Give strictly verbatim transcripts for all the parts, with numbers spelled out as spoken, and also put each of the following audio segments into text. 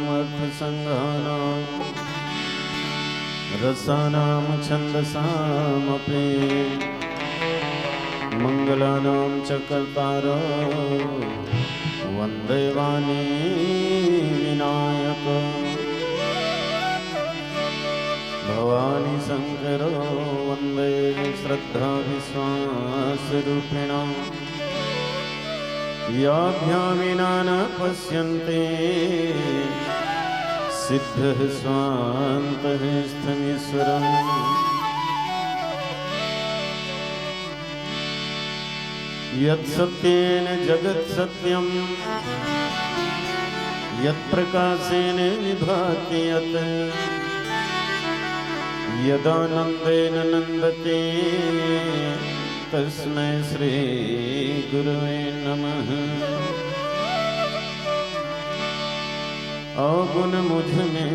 वर्णानामर्थसङ्घानां रसानां छन्दसामपि। मङ्गलानां च कर्तारो वन्दे वाणी विनायक। भवानी शङ्करो वन्दे श्रद्धाविश्वासरूपिणा। याभ्यां विना न पश्यन्ति सिद्धः स्वान्तः स्थमीश्वरम्। यत्सत्येन जगत्सत्यम्, यत्प्रकाशेन विभाति यत्। यदानन्देन नन्दति तस्मै श्री गुरवे नमः। अवगुण मुझ में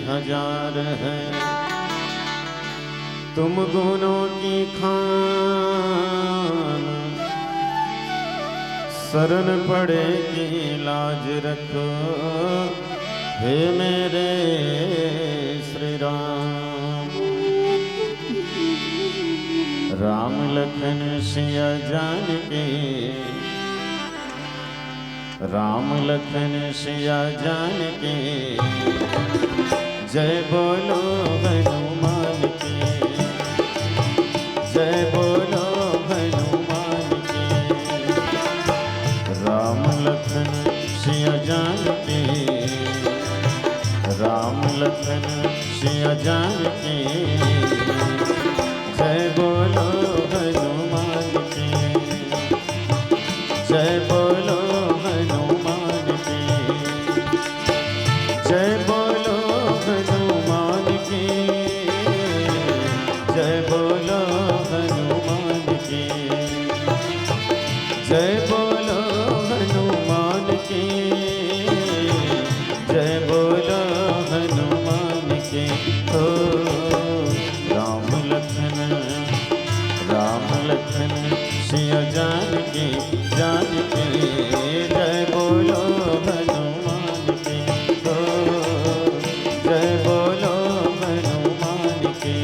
हजार है, तुम गुणों की खान। शरण पड़े की लाज रखो, हे मेरे श्री राम। राम लखन सिया जानकी, राम लखन सिया जानकी, जय बोलो हनुमान की, जय बोलो हनुमान की। राम लखन सिया जानकी, राम लखन सिया जानकी, जय बोलो हनुमान की, जय बोलो हनुमान की, जय बोलो हनुमान की, जय बोलो हनुमान की, जय बोलो हनुमान की, जय बोलो हनुमान की। ओ राम लखन, राम लखन सिया जानकी, जानकी, जय बोलो हनुमान की। ओ जय बोलो हनुमान की।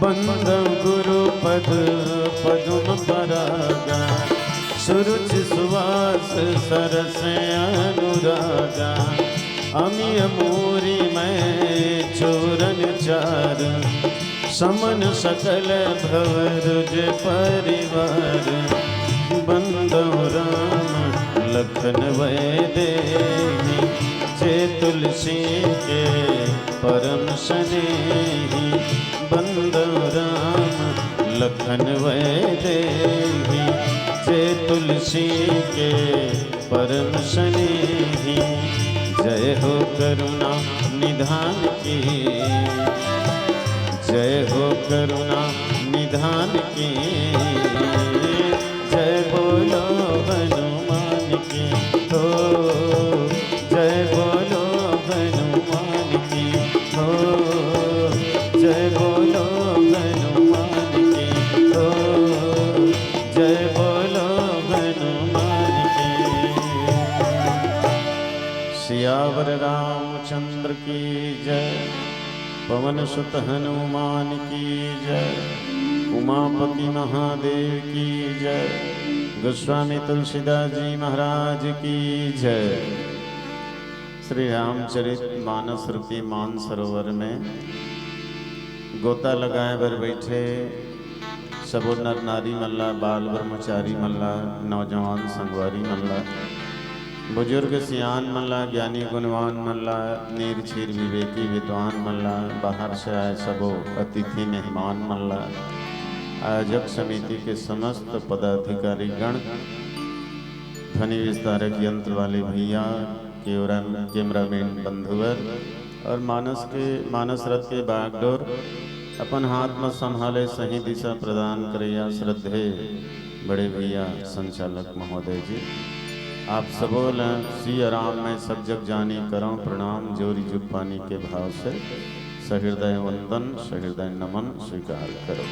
बंदौ गुरु पद पद्म परागा, सुरुचि सुवास सरस अनुरागा। अमिय मूरि मय चूरन चार, समन सकल भव रुज परिवार। बंदौ राम लखन वै देही, जे तुलसी के परम सनेही। बंदौ राम लखन वै देही, जे तुलसी के परम सनेही। जय हो करुणा निधान की, जय हो करुणा निधान की, जय बोलो हनुमान की हो। जय बोलो हनुमान की हो। जय बोलो हनुमान की हो। जय बोलो हनुमान की। सियावर रामचंद्र की जय। पवन सुत हनुमान की जय। उमापति महादेव की जय। गोस्वामी तुलसीदास जी महाराज की जय। श्री रामचरित मानस रूपी मानसरोवर में गोता लगाए बर बैठे सबो नर नारी मन ला, बाल ब्रह्मचारी मन ला, नौजवान संगवारी मन ला, बुजुर्ग सियान मन ला, ज्ञानी गुणवान मन ला, नीर छीर विवेकी विद्वान मन ला, बाहर से आए सबो अतिथि मेहमान मन ला, आयोजक समिति के समस्त पदाधिकारी गण, ध्वनि विस्तारक यंत्र वाले भैया, कैमरा, कैमरामैन बंधुवर और मानस के, मानस रथ के बागडोर अपन हाथ म संभाले सही दिशा प्रदान करैया श्रद्धे बड़े भैया संचालक महोदय जी, आप सबो ल सिया राम में सब जग जानी करौं प्रणाम, जोरी जुग पानी के भाव से सहृदय वंदन, सहृदय नमन स्वीकार करो।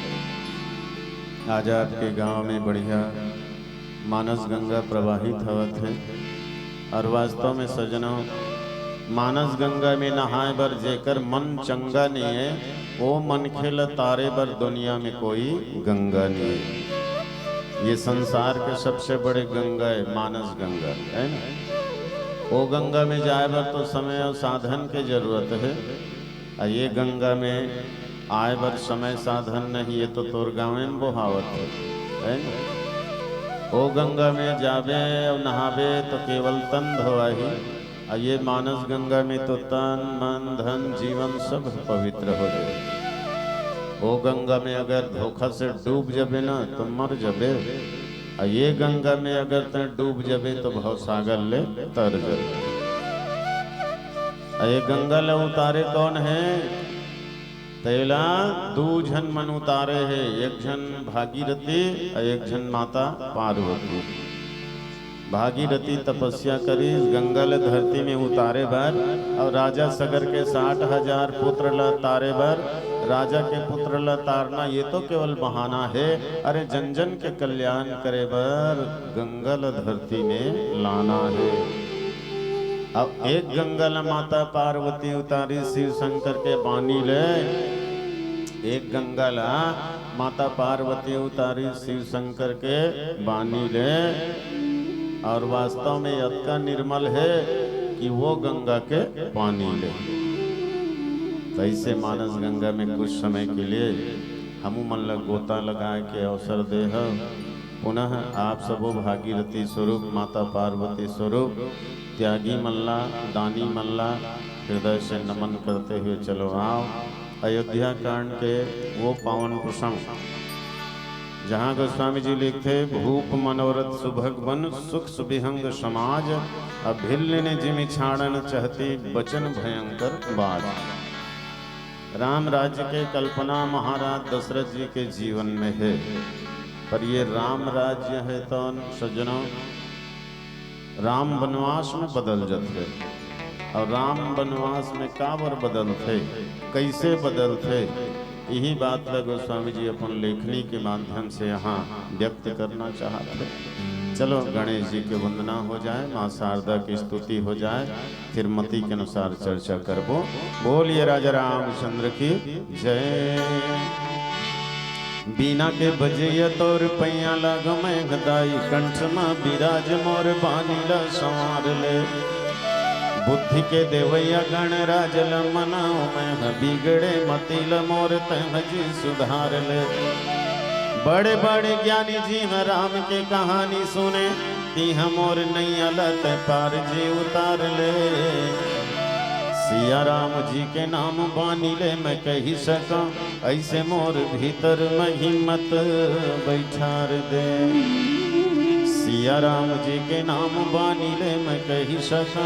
आज आपके गांव में बढ़िया मानस गंगा प्रवाहित हवत हे। और वास्तव में सजनों, मानस गंगा में नहाए बर जेकर मन चंगा नहीं है, वो मनखे ल तारे बर दुनिया में कोई गंगा नहीं है। ये संसार के सबसे बड़े गंगा है मानस गंगा, है ना? वो गंगा में जाए बर तो समय और साधन के जरूरत है। आ ये गंगा में आए बर समय साधन नहीं, ये तो तोर गाँवे में बोहावत है, है ना? ओ गंगा में जाबे अउ नहाबे तो केवल तन धोवाही, आ ये मानस गंगा में तो तन, मन, धन, जीवन सब पवित्र हो जाए। ओ गंगा में अगर धोखा से डूब जाबे ना तो मर जाबे, आ ये गंगा में अगर तैं डूब जाबे तो भवसागर ले तर जाबे। अ ये गंगा ल उतारे कौन है? तेला दू झन मन उतारे हे, एक झन भागीरथी अउ एक झन माता पार्वती। भागीरथी तपस्या करिस गंगा ल धरती में उतारे बर, अउ राजा सगर के साठ हजार पुत्र ल तारे बर। राजा के पुत्र ल तारना ये तो केवल बहाना हे। अरे जन जन के कल्याण करे बर गंगा ल धरती में लाना हे। अब एक गंगा ल माता पार्वती उतारी शिव शंकर के बानी ले, एक गंगा ल माता पार्वती उतारी शिव शंकर के बानी ले, और वास्तव में अतका निर्मल हे कि वो गंगा के पानी ले। तो ऐसे मानस गंगा में कुछ समय के लिए हमू मन ल गोता लगाए के अवसर दे हव। पुनः आप सबो भागीरथी स्वरूप, माता पार्वती स्वरूप, त्यागी मन ला, दानी मन ला हृदय से नमन करते हुए चलो आओ अयोध्या कांड के वो पावन प्रसंग, जहाँ गोस्वामी जी लिखते, भूप मनोरथ सुभग बन, सुख सुविहंग समाज, अभिल्लिन जिमि छाड़न चहती, बचन भयंकर बाज। राम राज्य के कल्पना महाराज दशरथ जी के जीवन में है, पर ये राम राज्य है तो सज्जनों, राम वनवास में बदल जाते। और राम वनवास में काबर बदलते, कैसे बदलते, यही बात ला गोस्वामी जी अपन लेखनी के माध्यम से यहाँ व्यक्त करना चाहते। चलो गणेश जी के वंदना हो जाए, माँ शारदा की स्तुति हो जाए, फिर मति के अनुसार चर्चा करबो। बोलिए राजा रामचंद्र की जय। बीना के बजैया तोर पैया लाग मैं गदाई, कंठ मा विराज मोर बानी ला संवार ले। बुद्धि के देवैया गणराज ल मनाओ मैं, बिगड़े मति ल मोर तह जी सुधार ले। बड़े बड़े ज्ञानी जी ह राम के कहानी सुने, तिह मोर नैया ल तै पार जी उतार ले। सिया राम जी के नाम बानी ले मैं कही सका, ऐसे मोर भीतर में हिम्मत बैठार दे। सिया राम जी के नाम बानी ले मैं कही सका,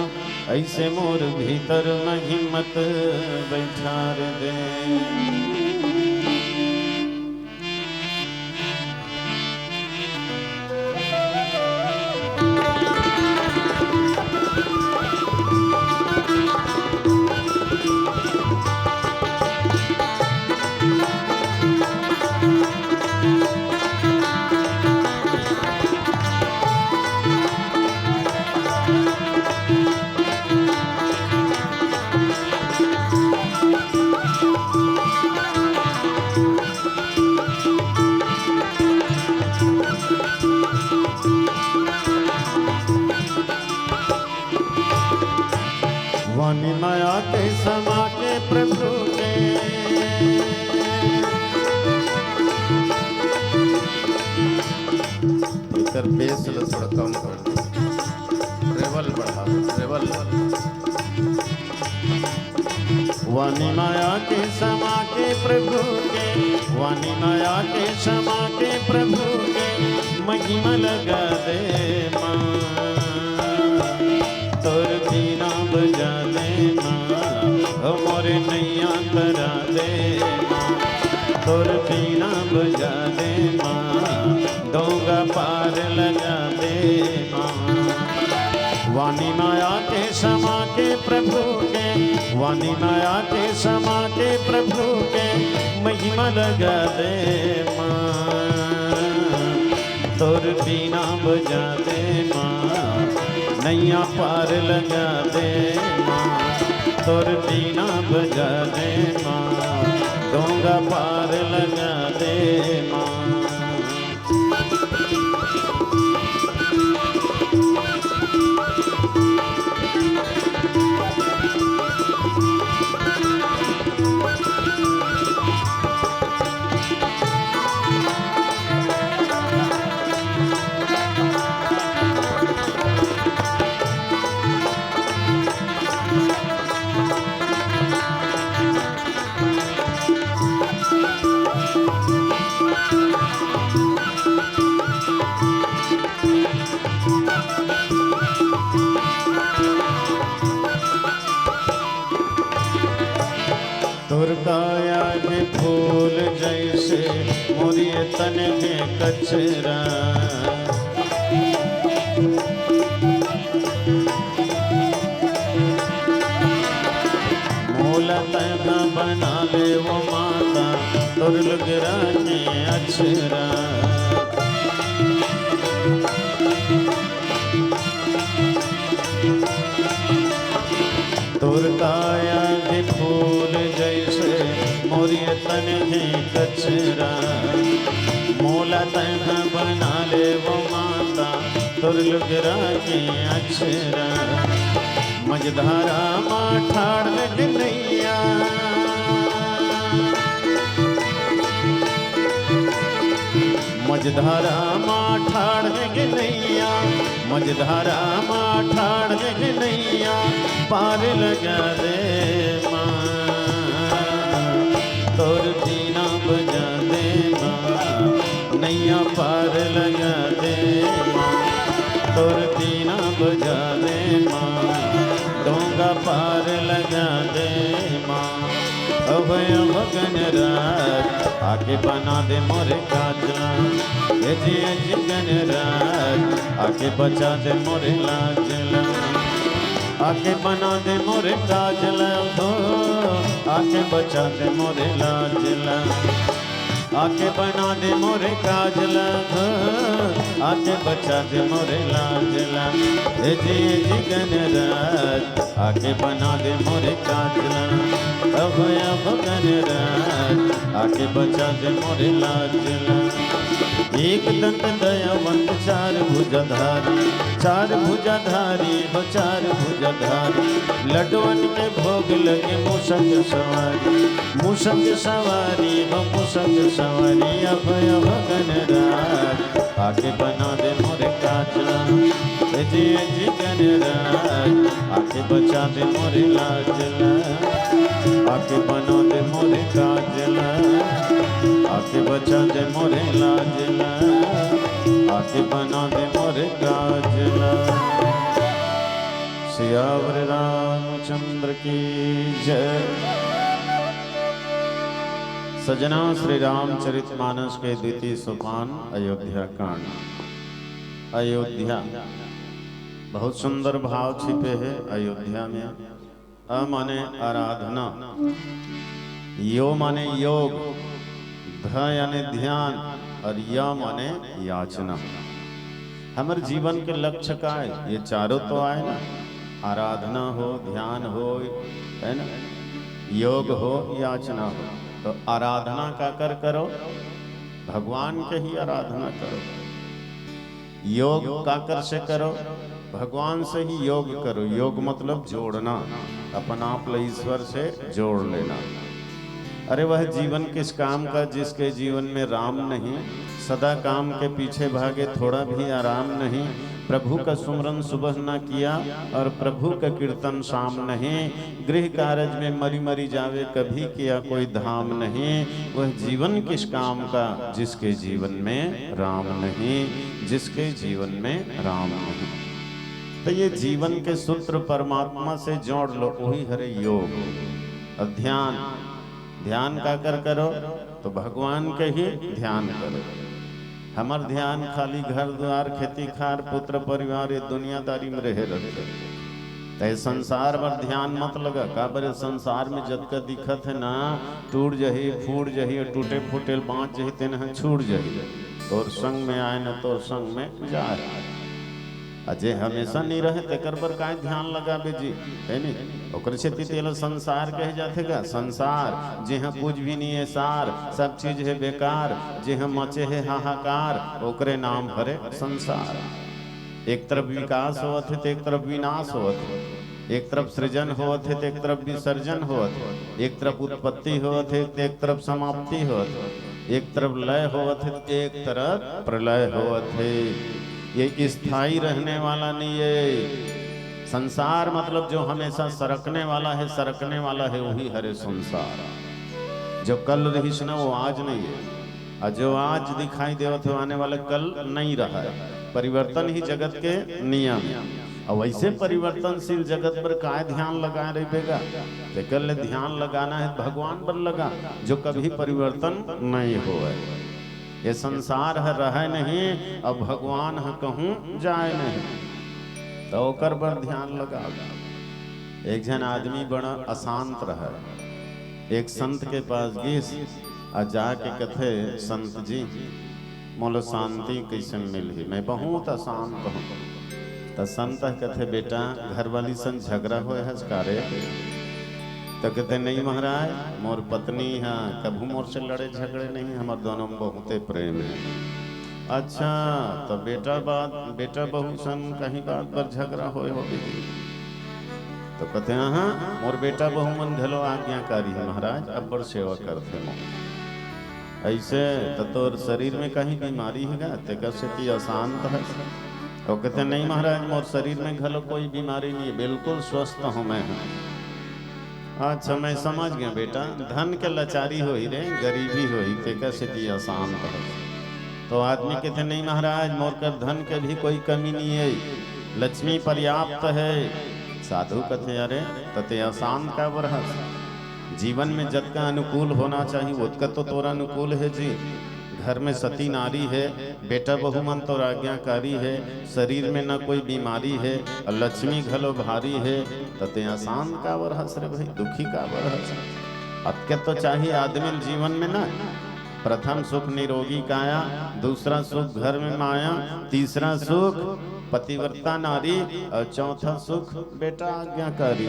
ऐसे मोर भीतर में हिम्मत बैठार दे। पानी माया के समा के प्रभु के। एकर बेस ल थोड़ा कम कर दे। ट्रेवल बढ़ाओ, ट्रेवल। वाणी माया के समा के प्रभु के, वाणी माया के समा के प्रभु के, महिमा लगा दे माँ। तोर बीना बजा दे माँ, ओ मोरे नैया तरा दे माँ। तोर बीना बजा दे माँ, डोंगा पार लगा दे माँ। वाणी माया के समा के प्रभु के, वाणी माया के समा के प्रभु के, महिमा लगा दे माँ। तोर बीना बजा दे माँ, नैया पार लगा दे माँ। तोर बीना बजा दे माँ, डोंगा पार लगा दे माँ। तोर काया के फूल जैसे मोर ये तन के कचरा। मोला तैं बना ले वो माता, तोर लुगरा के अचरा। तोर काया के फूल जैसे मोर ये तन के कचरा। मोला तैं बना ले वो माता, तोर लुगरा के अचरा। मझधारा मा ठाड़ हे नैया, मझधारा मा ठाड़ हे नैया, मझधारा मा ठाड़ हे नैया, पार लगा दे माँ। तोर बीना बजा दे माँ, नैया पार लगा दे माँ। तोर बीना बजा दे माँ, डोंगा पार लगा दे माँ। अभय गणराज आके बना दे मोर काजला, ए जी, ए जी गणराज आके बचा दे मोर लाजला। आके बना दे मोर काजला हो, आके बचा दे मोर लाजला। आके बना दे मोर काजला हो, आके बचा दे मोर लाजला। ए जी, ए जी गणराज आके बना दे मोर काजला। अभय गणराज आके बचा दे मोर लाजला। एक दंत दयावंत चार भुजाधारी, चार भुजाधारी हो चार भुजाधारी। लड्डुअन के भोग लगे मूसक सवारी, मूसक सवारी हो मूसक सवारी। अभय गणराज आके बना दे मोर काजला। ए जी, ए जी गणराज आके बचा दे मोर लाजला। आके बना दे मोर काजला, आके बचा दे मोर लाजला, आके बना दे मोर काजला। सियावर रामचंद्र की जय। सजना, श्री रामचरित मानस के द्वितीय सोपान, अयोध्या कांड। अयोध्या, बहुत सुंदर भाव छिपे हे अयोध्या में। अ माने आराधना, यो माने योग, ध याने ध्यान और य माने याचना। हमर जीवन के लक्ष्य का है? ये चारों तो आए ना, आराधना हो, ध्यान हो, है ना, योग हो, याचना हो। तो आराधना काकर करो? भगवान के ही आराधना करो। योग काकर से करो? भगवान से ही योग करो। योग मतलब जोड़ना। अपन आप ल ईश्वर से जोड़ लेना। अरे वह जीवन किस काम का जिसके जीवन में राम नहीं, सदा काम के पीछे भागे थोड़ा भी आराम नहीं, प्रभु का सुमरन सुबह ना किया और प्रभु का कीर्तन शाम नहीं, गृह कारज में मरी मरी जावे कभी किया कोई धाम नहीं, वह जीवन किस काम का जिसके जीवन में राम नहीं, जिसके जीवन में राम नहीं। तो ये जीवन के सूत्र परमात्मा से जोड़ लो, वही हरे योग। और ध्यान, ध्यान काकर करो? तो भगवान के ही ध्यान करो। हमर ध्यान खाली घर दुआर, खेती खार, पुत्र परिवार, ये दुनियादारी में रहे रहते। त ये संसार बर ध्यान मत लगा, काबर ये संसार में जतका दिखत हे ना, टूट जही, फूट जही, टूटे फूटे बाँच जही, तेन ह छूट जही। तोर संग में आए न तोर संग में जाए। आ जे हमेशा नहीं रहे, तेकर बर काय ध्यान लगाबे जी, है नी? ओकर सेती तेला संसार कहे जाथे गा। संसार, जेहा कुछ भी नहीं है सार, सब चीज है बेकार, जेहा मचे है हाहाकार, ओकरे नाम हरे संसार। एक तरफ विकास होवत हे, तो एक तरफ विनाश होवत हे। एक तरफ सृजन होवत हे, तो एक तरफ विसर्जन होवत हे। एक तरफ उत्पत्ति होवत हे, तो एक तरफ समाप्ति होवत हे। एक तरफ लय होवत हे, तो एक तरफ प्रलय होवत हे। ये स्थायी रहने वाला नहीं है। संसार मतलब जो हमेशा सरकने वाला है, सरकने वाला है, वही हरे संसार। जो कल रहिस ना, वो आज नहीं है, और जो आज दिखाई देवत है, आने वाला कल नहीं रहा है। परिवर्तन ही जगत के नियम। और वैसे परिवर्तनशील जगत पर काय ध्यान लगाए रहिबे गा? तेकर ले ध्यान लगाना है, भगवान पर लगा, जो कभी परिवर्तन नहीं होवे। ये संसार ह रहय नहीं, अब भगवान ह कहूँ जाय नहीं, त ओकर बर ध्यान लगा। एक झन आदमी बड़ा अशांत रहय, एक संत के पास गिस, आ जाके कथे, "संत जी, मोला शांति कइसे मिलही? मैं बहुत अशांत हूँ।" त संत ह कथे, "बेटा, घरवाली संग झगड़ा होय हस का रे?" त कथे, "नहीं महाराज, मोर पत्नी ह कभू मोर से लड़े झगड़े नहीं, हमर दोनों में बहुते प्रेम है।" "अच्छा, त बेटा बात, बेटा बहू संग कहीं बात पर झगड़ा होय होही?" त कथे, "हाँ, मोर बेटा बहू मन घलो आज्ञाकारी है महाराज, अब्बड़ सेवा करथे मोर।" "ऐसे त तोर शरीर में कहीं बीमारी हे गा, तेकर सेती अशांत हस?" त कथे, "नहीं महाराज, मोर शरीर में घलो कोई बीमारी नहीं है, बिल्कुल स्वस्थ हूँ मैं।" "अच्छा, मैं समझ गया बेटा, धन के लाचारी होही रे, गरीबी होही, तेकर सेती अशांत हस।" त आदमी कथे, "नहीं महाराज, मोर कर धन के भी कोई कमी नहीं है, लक्ष्मी पर्याप्त है।" साधु कथे, "अरे, त तें अशांत काबर हस? जीवन में जतका अनुकूल होना चाहिए, ओतका तो तोर अनुकूल है जी। घर में सती नारी है, बेटा बहू मन तोर आज्ञाकारी है, शरीर में न कोई बीमारी है, और लक्ष्मी घलो भारी है, त तें अशांत काबर हस रे भाई, दुखी काबर हस? अतके तो चाहिए आदमी जीवन में ना, प्रथम सुख निरोगी काया, दूसरा सुख घर में माया, तीसरा सुख पतिव्रता नारी, और चौथा सुख बेटा आज्ञाकारी।"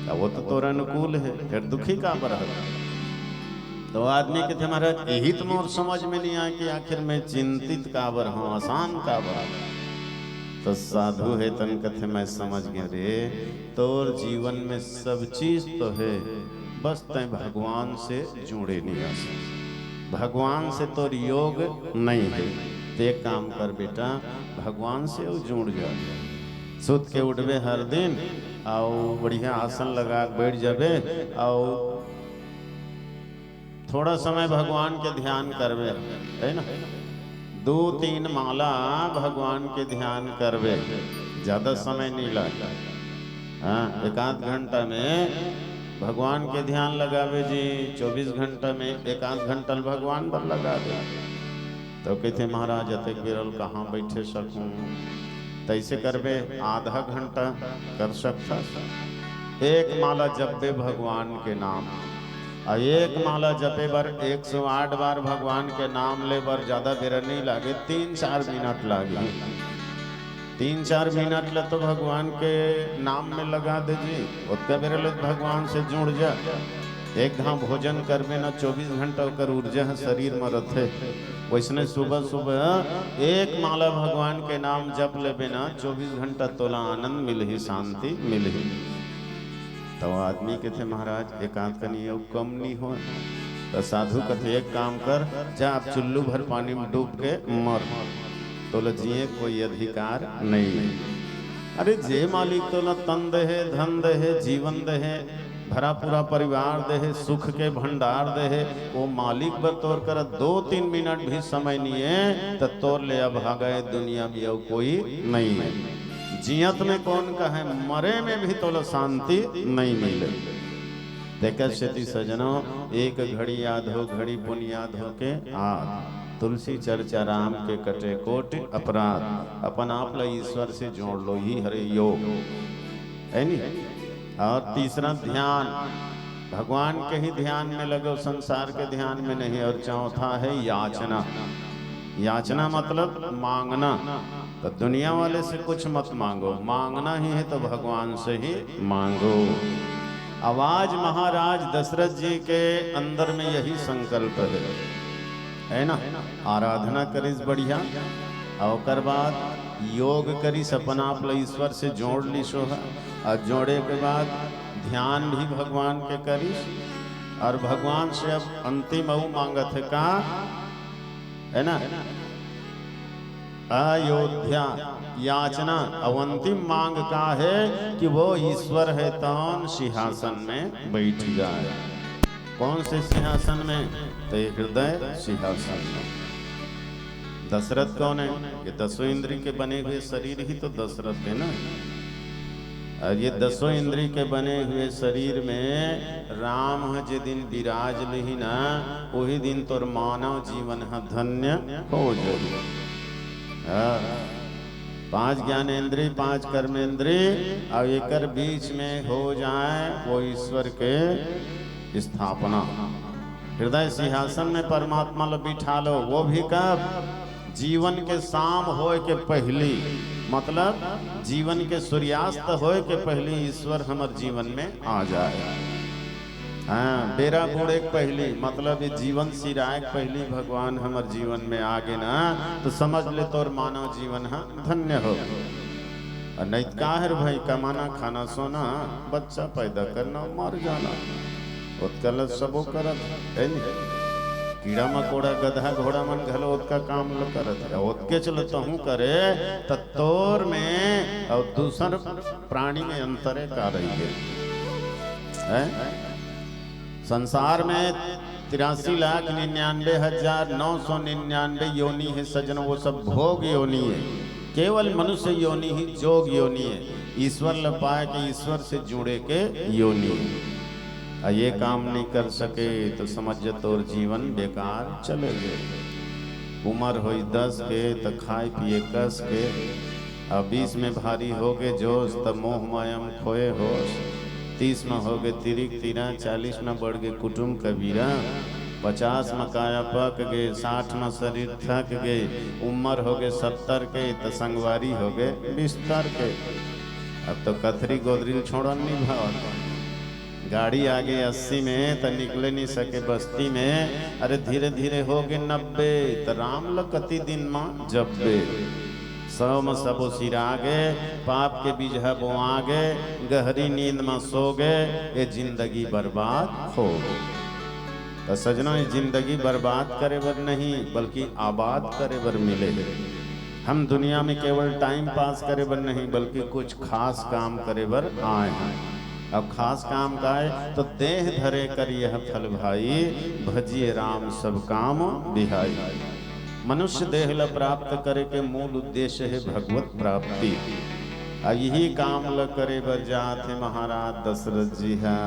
अब वो तो तोर अनुकूल है, फिर दुखी काबर हस? त आदमी कथे, "महाराज, यही तो मोर समझ में नहीं आय कि आखिर मैं चिंतित काबर हूँ, अशांत काबर हूँ?" त साधु हे तेन कथे, "मैं समझ गया रे, तोर जीवन में सब चीज तो है, बस तें भगवान से जुड़े नहीं हस, भगवान से तोर योग नहीं है। त एक काम कर बेटा, भगवान से अउ जुड़ जा, सुत के उठबे हर दिन, अउ बढ़िया आसन लगा के बैठ जाबे, अउ थोड़ा समय भगवान के ध्यान करबे, है ना? दो तीन माला भगवान के ध्यान करबे, ज्यादा समय नहीं लागे। हाँ, एक आध घंटा में भगवान के ध्यान लगाबे जी, चौबीस घंटा में एक आध घंटा ल भगवान बर लगा दे।" त कथे, "महाराज, अतेक बेर ल कहाँ बैठे सकूँ?" त अइसे करबे, आधा घंटा कर सकथस। एक माला जपबे भगवान के नाम, अउ एक माला जपे बर एक सौ आठ बार भगवान के नाम ले बर ज्यादा बेर नहीं लागे, तीन चार मिनट लागे। तीन चार मिनट ल तो भगवान के नाम में लगा दे जी, ओतका बेर ले भगवान से जुड़ जा। एक घाव भोजन करबे ना, चौबीस घंटा ओकर ऊर्जा ह शरीर म रथे। वैसने सुबह सुबह एक माला भगवान के नाम जप लेबे ना, चौबीस घंटा तोला आनंद मिलही, शांति मिलही। तब आदमी कथे, "महाराज, एकांत कनी अउ कम नी होय?" त साधु कथे, "एक काम कर, जा आप चुल्लू भर पानी में डूब के मर, तोला जिए कोई अधिकार नहीं है।" अरे, जे मालिक तोला तन दे हे, धन दे हे, जीवन दे हे, भरा पूरा परिवार दे हे, सुख के भंडार दे हे, वो मालिक बर तोर करा दो तीन मिनट भी समय नहीं है, त तोर ले अभागा ए दुनिया में अउ कोई नहीं है। जियत में कौन कहे, मरे में भी तोला शांति नहीं मिले। तेकर सेती सजनो, एक घड़ी आधो घड़ी पुन याद होके आद। तुलसी चर्चा राम के कटे कोटि अपराध। अपन आप ला ईश्वर से जोड़ लो, ही हरे योग, है नी? और तीसरा ध्यान, भगवान के ही ध्यान में लगो, संसार के ध्यान में नहीं। और चौथा है याचना। याचना मतलब मांगना। तो दुनिया वाले से कुछ मत मांगो, मांगना ही है तो भगवान से ही मांगो। अब आज महाराज दशरथ जी के अंदर में यही संकल्प है, है ना? आराधना करिस बढ़िया, और ओकर बाद योग करिस, अपन आप ला ईश्वर से जोड़ लिस ओह, और जोड़े के बाद ध्यान भी भगवान के करिस, और भगवान से अब अंतिम अउ मांगत है का, है ना? अयोध्या याचना, अब अंतिम मांग का है कि वो ईश्वर है तौन सिंहासन में बैठ जाए। कौन से सिंहासन में? तो ये हृदय सिंहासन में। दशरथ कौन है? ये दसों इंद्री के बने हुए शरीर ही तो दशरथ है ना। और ये दसों इंद्री के बने हुए शरीर में राम ह जे दिन विराज लिही ना, वही दिन तोर मानव जीवन ह धन्य हो जाही। हाँ, पांच ज्ञानेंद्री, पांच कर्मेंद्री, और एकर बीच में हो जाए वो ईश्वर के स्थापना। हृदय सिंहासन में परमात्मा ला बिठा लो। वो भी कब? जीवन के शाम होए के पहली, मतलब जीवन के सूर्यास्त होए के पहली ईश्वर हमर जीवन में आ जाए। हाँ, बेरा बूड़े के पहली, मतलब ये जीवन सिराए के पहली भगवान हमर जीवन में आ गे ना, तो समझ ले तोर मानव जीवन ह धन्य हो। और नहीं तो का है रे भाई, कमाना, खाना, सोना, बच्चा पैदा करना, मर जाना, ओतका ल सबो करत है नी। कीड़ा मकोड़ा, गधा घोड़ा मन घलो ओतका काम ल करत है। ओतके चलो तहूँ करे, त तोर में और दूसर प्राणी में अंतरे का रही है, हैं? संसार में तिरासी लाख निन्यानवे हजार नौ सौ निन्यानवे योनि है सजन, वो सब भोग योनि है। केवल मनुष्य योनि ही जोग योनि है, ईश्वर ल पाए के, ईश्वर से जुड़े के योनि है। आ ये काम नहीं कर सके तो समझ जा तोर जीवन बेकार चले गए। उम्र होई दस के त खाए पिए कस के, आ बीस में भारी हो गे जोश त मोह माया म खोए होश। तीस में हो गे तिरिक तिरा, चालीस में बढ़ गे कुटुम कबीरा, पचास में काया पक गे, साठ में शरीर थक गे, उम्र हो गे सत्तर के त संगवारी हो गे बिस्तर के। अब तो कथरी गोदरी ल छोड़न नहीं भावत। गाड़ी आगे अस्सी में त निकले नहीं सके बस्ती में। अरे धीरे धीरे हो गे नब्बे, त राम ल कति दिन म जब्बे। सौ म सबो सिरा गे, पाप के बीजहा बोआ गे, गहरी नींद म सो गे, ये जिंदगी बर्बाद हो गे। त सजना, ये जिंदगी बर्बाद करे बर नहीं, बल्कि आबाद करे बर मिले हे। हम दुनिया में केवल टाइम पास करे बर नहीं, बल्कि कुछ खास काम करे बर आए हैं। अब खास काम का है? तो देह धरे कर यह फल भाई, भजिए राम सब काम बिहाई। मनुष्य देह ल प्राप्त करे के मूल उद्देश्य है भगवत प्राप्ति। आ यही काम ल करे बर जात हे महाराज दशरथ जी हा,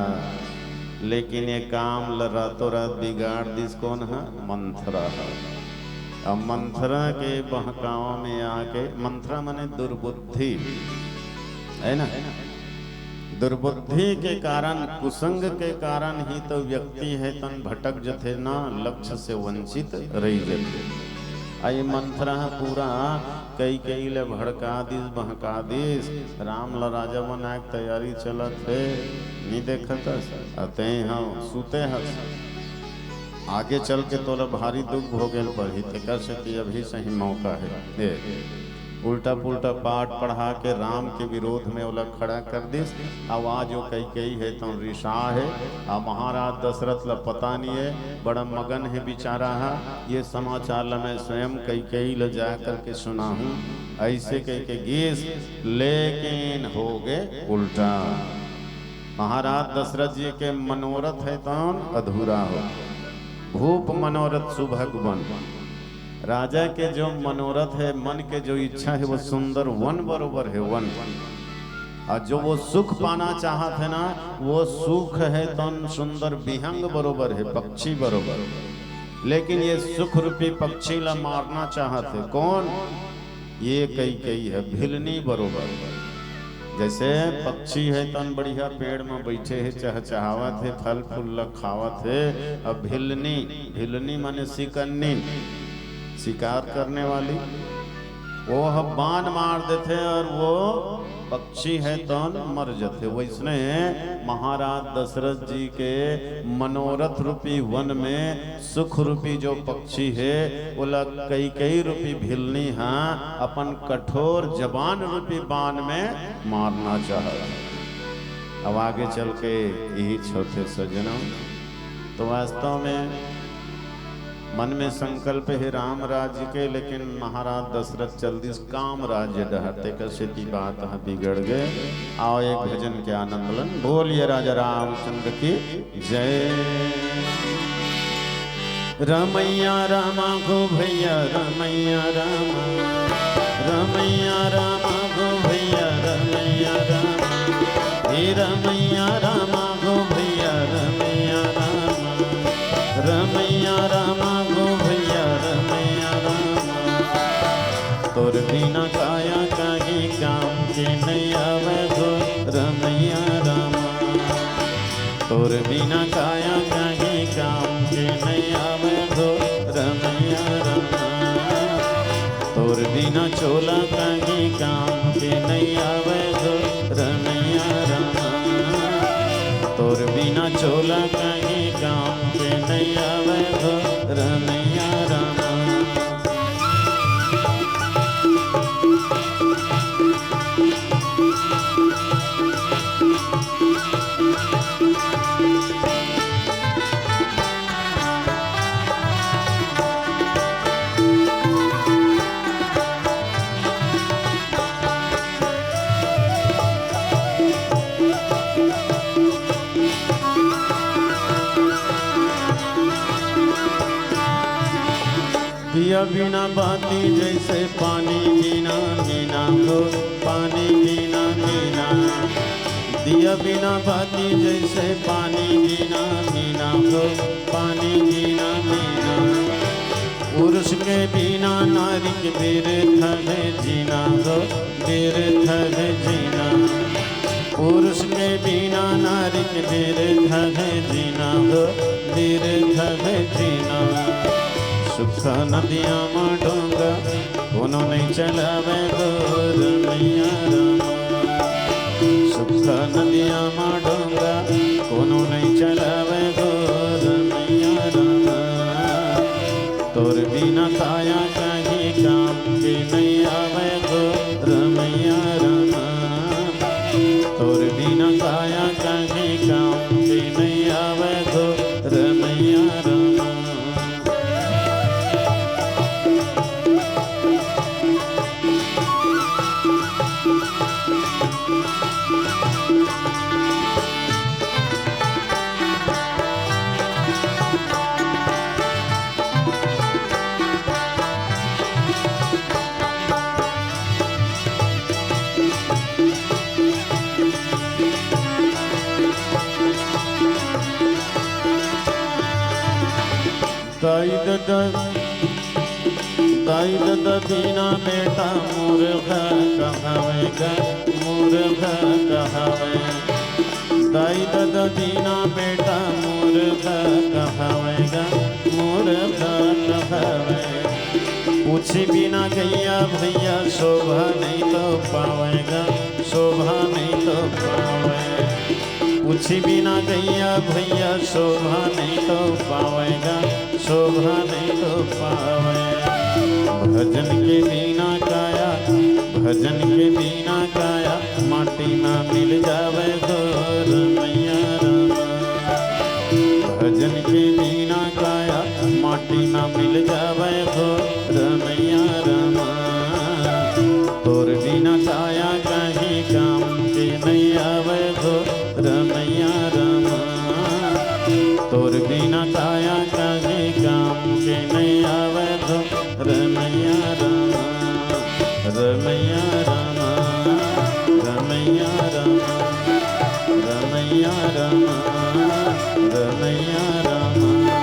लेकिन ये काम ल रातों रात बिगाड़ दिस कौन हा? मंथरा हा। अब मंथरा के बहकावा में आके, मंथरा माने दुर्बुद्धि, है ना? दुर्बुद्धि के कारण, कुसंग के कारण ही तो व्यक्ति है तन भटक जथे ना, लक्ष्य से वंचित रही जथे। आ ये मंथरा पूरा कैकेयी ल भड़का दिस, बहका दिस। राम ल राजा बनाए के तैयारी चलत हे, नी देखत हस? आ तें ह सुते हस। आगे चल के तोला भारी दुख भोगे ल पड़ही, तेकर सेती अभी सही मौका हे। ए, उल्टा पुल्टा पाठ पढ़ा के राम के विरोध में ओला खड़ा कर दिस। अब आज वो कैकेयी हे तौन रिसा हे, आ महाराज दशरथ ला पता नहीं हे, बड़ा मगन हे बेचारा हा। ये समाचार ला मैं स्वयं कैकेयी ला जा करके सुनाहूँ, ऐसे कह के गेस, लेकिन हो गए उल्टा। महाराज दशरथ जी के मनोरथ हे तौन अधूरा हो, भूप मनोरथ सुभग बन। राजा के जो मनोरथ हे, मन के जो इच्छा हे, वो सुंदर वन बरोबर हे, वन। और जो वो सुख पाना चाहत हे ना, वो सुख हे तौन सुंदर विहंग बरोबर हे, पक्षी बरोबर। लेकिन ये सुख रूपी पक्षी ला मारना चाहत हे कौन? ये कैकेयी हे, भिलनी बरोबर। जैसे पक्षी हे तौन बढ़िया पेड़ में बैठे हे, चहचहावत हे, फल फूल ला खावत हे, अब भिलनी, भिलनी माने सिकन्नी, शिकार करने वाली, वो ह बाण मार देथे और वो पक्षी हे तौन मर जथे। वैसने महाराज दशरथ जी के मनोरथ रूपी वन में सुख रूपी जो पक्षी हे, ओला कैकेयी रूपी भिलनी हा अपन कठोर जबान रूपी बाण में मारना चाहत हे। अब आगे चल के यही होथे सज्जनों। तो वास्तव में मन में संकल्प हे राम राज्य के, लेकिन महाराज दशरथ चल दिस काम राज्य डहर, तेकर सेती बात ह बिगड़ गे। आओ एक भजन के आनंद लन। बोलिए राजा रामचंद्र की जय। रमैया रामा गो भैया, रमैया रामा, रमैया रामा गो भैया, रमैया रामा, हे रमैया रामा गो भैया, रमैया रामा, रमैया रामा गो भैया, रमैया रामा। तोर बिना काया कागे काम के नइ आवय गो रमैया रामा। तोर बिना काया कागे काम के नइ आवय गो रमैया रामा। तोर बिना चोला कागे काम के नइ आवय गो रमैया रामा। तोर बिना चोला कागे काम के नइ आवय गो रमैया रामा। दिया बिना बाती जैसे पानी बिना मीना हो, पानी बिना मीना। दिया बिना बाती जैसे पानी बिना मीना हो, पानी बिना मीना। पुरुष के बिना नारी के बिरथ है जीना हो, बिरथ है जीना। पुरुष के बिना नारी के बिरथ है जीना हो, बिरथ है जीना। सुख नदिया मा डोंगा कोनो नइ चलावे गो रमैया रामा। सुख नदिया मा डोंगा कोनो नइ चलावे गो रमैया रामा। तोर बिना काया कागे काम के नइ आवय गो रमैया रामा। तोर बिना काया कागे काम के नइ आवय गो रमैया रामा। दाई ददा, दाई ददा बिना बेटा मूर्ख कहावेगा, मूर्ख कहावे। दाई ददा बिना बेटा मूर्ख कहावेगा, मूर्ख कहावे। पूछी बिना गैया भैया शोभा नहीं तो पावेगा, शोभा नहीं तो पावे। पूछी बिना गैया भैया शोभा नहीं तो पावेगा, शोभा नहीं तो पावे। भजन के बिना काया भजन के बिना काया माटी मा मिल जावे गो रमैया रामा। भजन के बिना काया माटी मा मिल जावे गो रमैया रामा। तोर बिना काया कहीं काम के नहीं आवे गो रमैया रामा। तोर बिना काया कहीं काम के नहीं आवे गो रमैया रामा। रमैया रामा, रमैया रामा, रमैया रामा, रमैया रामा।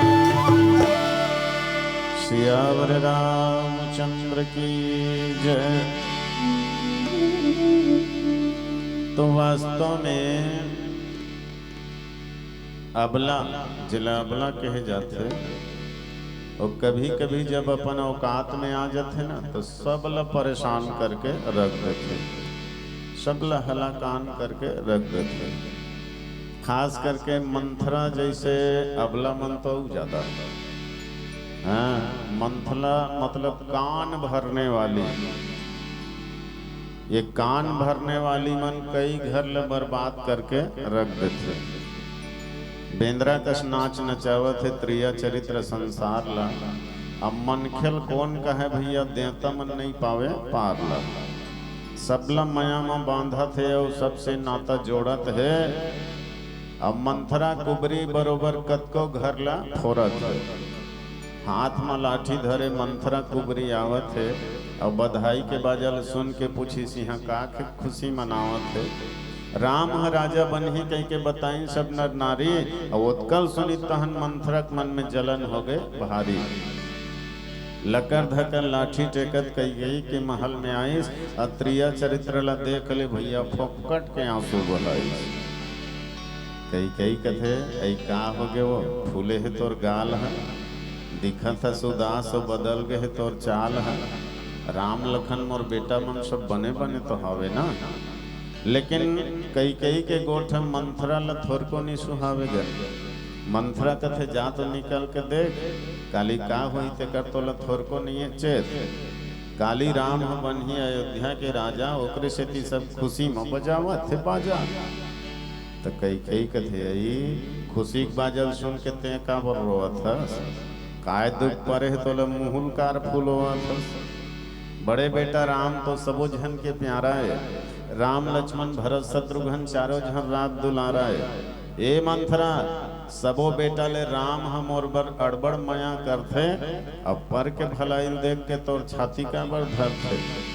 सियावर रामचंद्र की जय। तो वास्तव में अबला, जेला अबला कहे जाथे, वो कभी-कभी जब अपन औकात में आ जाथे ना, तो सब ला परेशान करके रख देथे, सब ला हलाकान करके रख देथे। खास करके मंथरा जैसे अबला मन तो अउ ज्यादा। हाँ, मंथला मतलब कान भरने वाली। ये कान भरने वाली मन कई घर ल बर्बाद करके रख देथे। बेंदरा कस नाच नचावत हे त्रिया चरित्र संसार ला। अब मनखेल कौन कहे भैया, देवता मन नहीं पावे पार ला। सबला मया म बांधत हे अउ सबसे नाता जोड़त हे। अब मंथरा कुबरी बरोबर कतको घर ला फोरत हे। हाथ म लाठी धरे मंथरा कुबरी आवत हे, अउ बधाई के बाजा ल सुन के पूछिस, "इहाँ का खे-, खुशी मनावत हे?" "राम ह राजा बनही," कहि के बताइन सब नर नारी, अउ ओतकल सुनित तहन मंथरा के मन में जलन होगे भारी। लकर धकर लाठी टेकत कैकेयी के महल में आइस, अ त्रिया चरित्र ला देख ले भैया, फोकट के आंसू बहाइस। कैकेयी कथे, "ऐ का होगे वो? फूले हे तोर गाल ह, दिखत हस उदास, अउ बदल गे हे तोर चाल ह। राम लखन मोर बेटा मन सब बने बने तो हवे ना, लेकिन कैकेयी के गोठ ह मंथरा ल थोरको नि सुहावे गे।" मंथरा कथे, "जा तो निकल के देख, काली का होही तेकर तोला थोरको नइये चेत। काली राम ह बनही अयोध्या के राजा, ओकरे सेती सब खुशी म बजावत हे बाजा।" त कैकेयी कथे, "अई, खुशी के बाजा ल सुन के तें काबर रोवत हस? काय दुख परे हे तोला मुहुल कार फुलोवत हस? बड़े बेटा राम तो सबो झन के प्यारा ए। राम लक्ष्मण भरत शत्रुघ्न चारों झन राज दुलारा ए। ए मंथरा, सबो बेटा ले राम ह मोर बर अड़बड़ मया करथे, अब पर के भलाई ल देख के तोर छाती काबर धरथे?"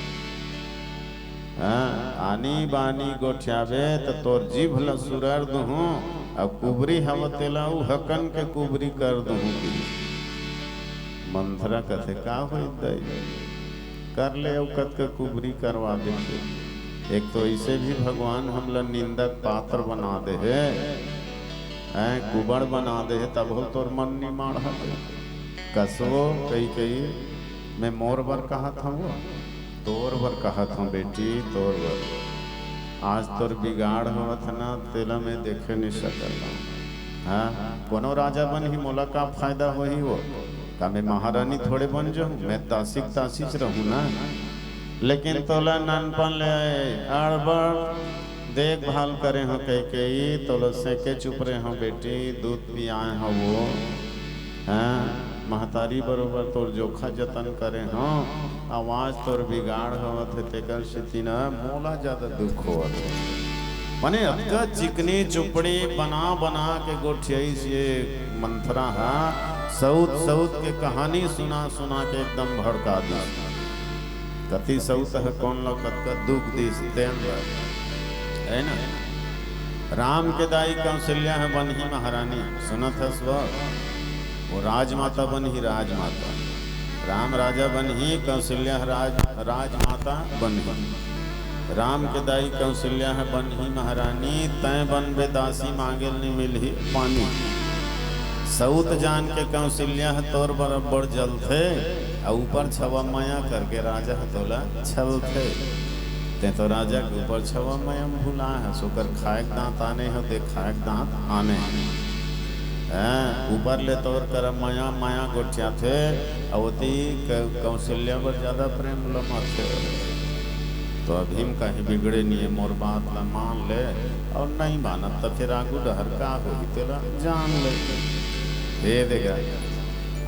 हाँ, आनी बानी गोठियाबे त तोर जीभ ल सुरर दुहूं, अउ कुबरी हव तेला उ हकन के कुबरी कर दुहूं कि। मंथरा कथे, "का होई दई, कर ले अउ कतका कुबरी करवा देथे। एक तो ऐसे भी भगवान हमला निंदक पात्र बना दे हे, हैं, कुबड़ बना दे हे, तब हो तोर मन निमाड़ हवे।" कसवो कैकेयी, मैं मोर बर कहत हवं वो, तोर बर कहत हवं बेटी, तोर बर। आज तोर बिगाड़ होवत हे ना, तेला मैं देखे नहीं सकत हवं। हाँ, कोनो राजा बनही, मोला का फायदा होही वो? का मैं महारानी थोड़े बन जाहूं? मैं दासी के दासी च रहूं ना। लेकिन तोला ननपन ले अड़बड़ देखभाल करे हों कैकेयी, तोला सेके चुपरे हों बेटी, दूध पियाए हों वो। हाँ, महतारी बरोबर तोर जोखा जतन करे हों, अउ आज तोर बिगाड़ होवत हे, तेकर सेती न मोला ज्यादा दुख होवत हे। माने अतका चिकनी चुपड़ी बना बना के गोठियाइस ये मंथरा हा, सउत सउत के कहानी सुना सुना के एकदम भड़का दिस। कति सउत ह कोन ल कतका दुख दिस तेन ल, है ना? राम के दाई कौशल्या ह बनही महारानी, सुनत हस वो? वो राजमाता बनही, राजमाता। राम राजा बनही, कौशल्या ह राज, राजमाता बनही। राम के दाई कौशल्या ह बनही महारानी, तैं बनबे दासी, मांगे ल नि मिलही पानी। सउत जान के कौशल्या ह तोर बर अब्बड़ जलथे, अउ ऊपर छवा मया करके राजा ह तोला छलथे। तें तो राजा के ऊपर छवा मया म भुला हस, ओकर खाए के दांत आने हो, ते खाए के दांत आने। हैं, ऊपर ले तोर करा मया, मया गोठियाथे, अउ ओती क-, कौशल्या बर ज्यादा प्रेम लमाथे। तो अभी म कहीं बिगड़े नहीं है, मोर बात ला मान ले, और नहीं मानत त फिर आगू डहर का होही तेला जान ले। हे देगा,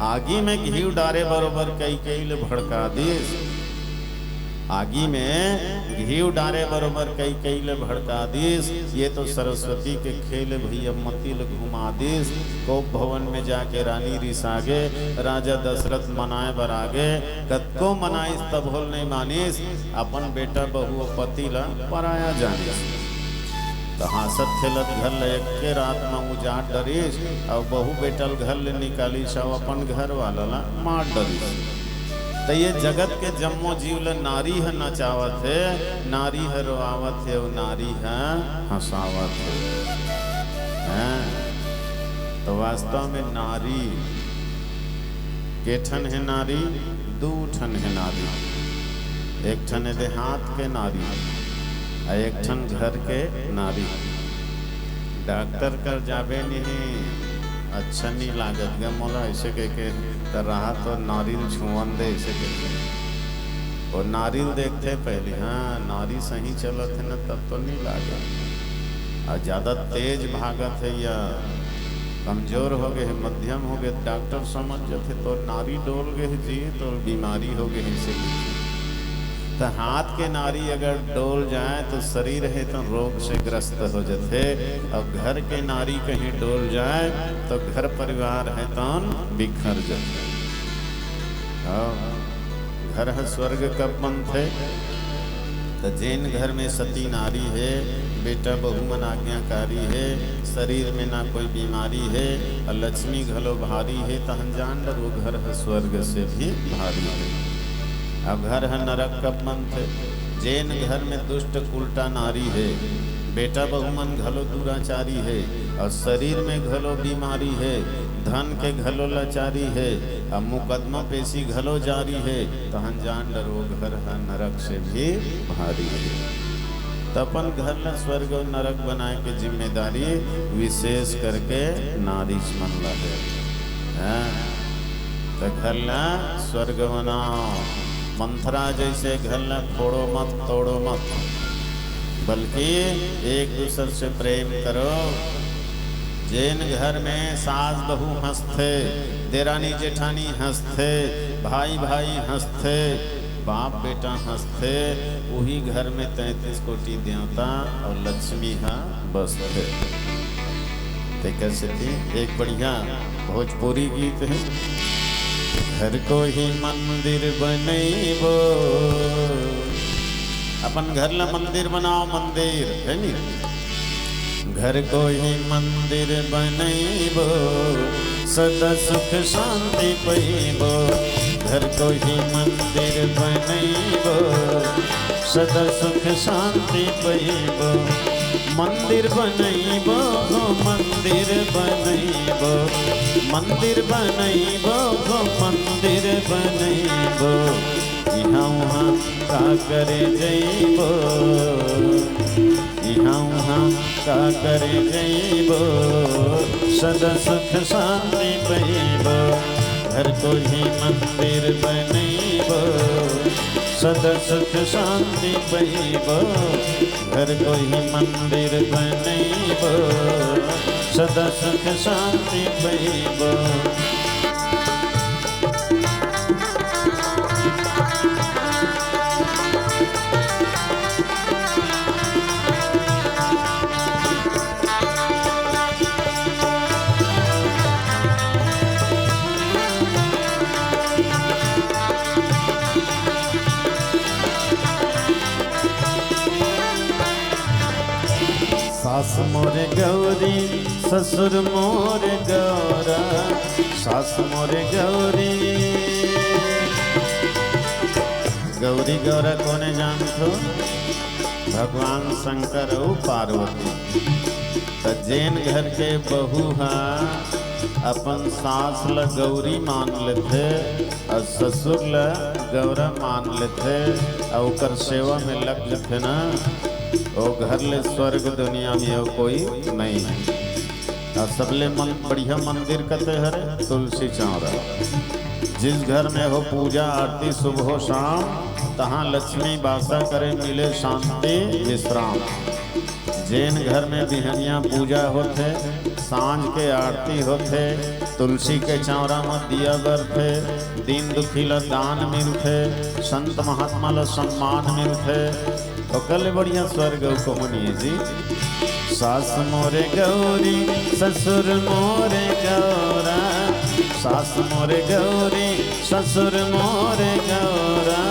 आगी में घीव डारे बरोबर कई कई ले भड़का दिस। आगी में घीव डारे बरोबर कई कई ले भड़का दिस। ये तो सरस्वती के खेल भैया, मती ले घुमा दिस। कोप भवन में जाके रानी रिसागे, राजा दशरथ मनाए बर आगे, कतको मनाइस तभो ले नहीं मानिस। अपन बेटा बहू अउ पति ला पराया जानिस। त हाँसत खेलत घर ल एक्के रात म उजाड़ डरिस, अउ बहू बेटा ल घर ले निकालिस, अउ अपन घर वाला ला मार डरिस। त ये जगत के जम्मो जीव ल नारी ह नचावत हे, नारी ह रोआवत हे, अउ नारी ह हंसावत हे। हैं? तो वास्तव में नारी के ठन हे नारी, दू ठन हे नारी। एक ठन हे देहात के नारी, अउ एक ठन घर के नारी। डॉक्टर कर जाबे नहीं, अच्छा नहीं लागत गा मोला, ऐसे कह के त रहा तो नारी ल छुअन दे, ऐसे कह के। वो नारी ल देखथे पहली, हाँ, नारी सही चलत हे ना, तब तो नहीं लागे। अउ ज्यादा तेज भागत हे या कमजोर हो गए हे, मध्यम हो गए, डॉक्टर समझ जथे तो नारी डोल गए हे जी, तो बीमारी हो गए हे, इसे। त हाथ के नारी अगर डोल जाए तो शरीर हे तो रोग से ग्रस्त हो जथे, अउ घर के नारी कहीं डोल जाए तो घर परिवार हे तो बिखर जथे। हाँ, घर ह स्वर्ग कब बनथे? त जेन घर में सती नारी हे, बेटा बहू मन आज्ञाकारी हे, शरीर में ना कोई बीमारी हे, अउ लक्ष्मी घलो भारी हे, तहन जान डर वो घर ह स्वर्ग से भी भारी हे। अब घर ह नरक कब बनथे? जेन घर में दुष्ट कुलटा नारी हे, बेटा बहू मन घलो दुराचारी हे, अउ शरीर में घलो बीमारी हे, धन के घलो लाचारी हे, अउ मुकदमा पेशी घलो जारी हे, तहन जान डर वो घर ह नरक से भी भारी हे। त अपन घर ल स्वर्ग अउ नरक बनाए के जिम्मेदारी विशेष करके नारीच मन ल हे। हैं? त घर ल स्वर्ग बनाओ। मंथरा जैसे घर ल फोड़ो मत, तोड़ो मत, बल्कि एक दूसर से प्रेम करो। जेन घर में सास बहू हंसथे, देरानी जेठानी हंसथे, भाई भाई हंसथे, बाप बेटा हंसथे, उही घर में तैंतीस कोटि देवता अउ लक्ष्मी ह बसथे। तेकर सेती एक बढ़िया भोजपुरी गीत हे, घर को ही मंदिर बनैबो। अपन घर ला मंदिर बनाओ, मंदिर, हे नी? घर को ही मंदिर बनैबो, सदा सुख शांति पैबो। घर को ही मंदिर बनैबो, सदा सुख शांति पैबो। मंदिर बनैबो गो, मंदिर बनैबो, मंदिर बनैबो गो, मंदिर बनैबो। इहाँ उहाँ का करे जैबो, इहाँ उहाँ का करे जैबो, सदा सुख शांति पैबो। घर को ही मंदिर बनैबो, सदा सुख शांति पैबो। घर को ही मंदिर बनैबो, सदा सुख शांति पैबो। सास मोर गौरी, ससुर मोर गौरा, सास मोर गौरी। गौरी गौरा कोने जानथो? भगवान शंकर अउ पार्वती। त जेन घर के बहू ह अपन सास ल गौरी मान लेथे अउ ससुर ल गौरा मान लेथे अउ ओकर सेवा में लग जथे ना, ओ घर ले स्वर्ग दुनिया में अउ कोई नहीं हे। अउ सबले मन, बढ़िया मंदिर कते हरे? तुलसी चौरा। जिस घर में हो पूजा आरती सुबह शाम, तहाँ लक्ष्मी बासा करे, मिले शांति विश्राम। जेन घर में बिहनिया पूजा होथे, सांझ के आरती होथे, तुलसी के चौरा म दिया बरथे, दीन दुखी ल दान मिलथे, संत महात्मा ल सम्मान मिलथे, ओकर ले बढ़िया स्वर्ग अउ कहूँ नइ हे जी। सास मोरे गौरी, ससुर मोरे गौरा, सास मोरे गौरी, ससुर मोरे गौरा।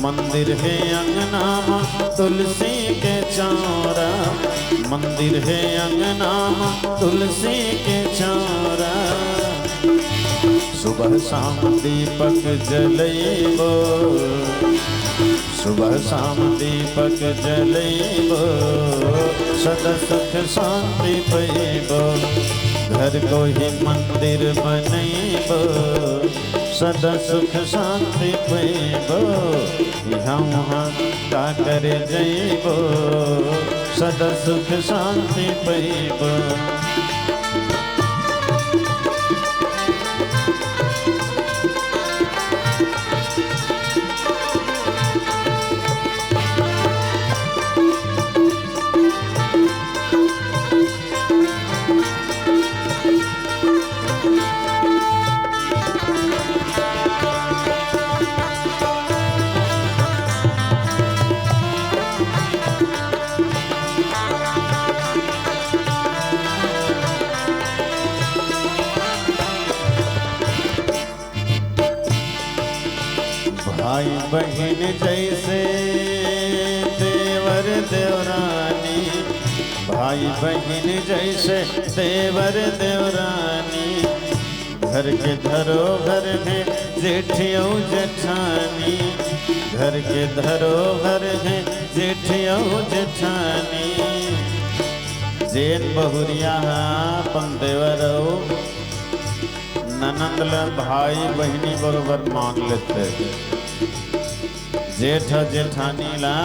मंदिर हे अंगना म तुलसी के चौरा, मंदिर हे अंगना म तुलसी के चौरा। सुबह शाम दीपक जलैबो, सुबह शाम दीपक जलैबो, सदा सुख शांति पैबो। घर को ही मंदिर बनैबो, सदा सुख शांति पैबो। इहाँ उहाँ का करे जैबो, सदा सुख शांति पैबो। भाई बहिन जैसे देवर देवरानी, भाई बहिन जैसे देवर देवरानी, घर के धरोहर हे जेठ अउ जेठानी, घर के धरोहर हे जेठ अउ जेठानी। जेन बहुरिया ह अपन देवर अउ ननंद ल भाई बहिनी बरोबर मान लेथे। जेठ जेठानी ला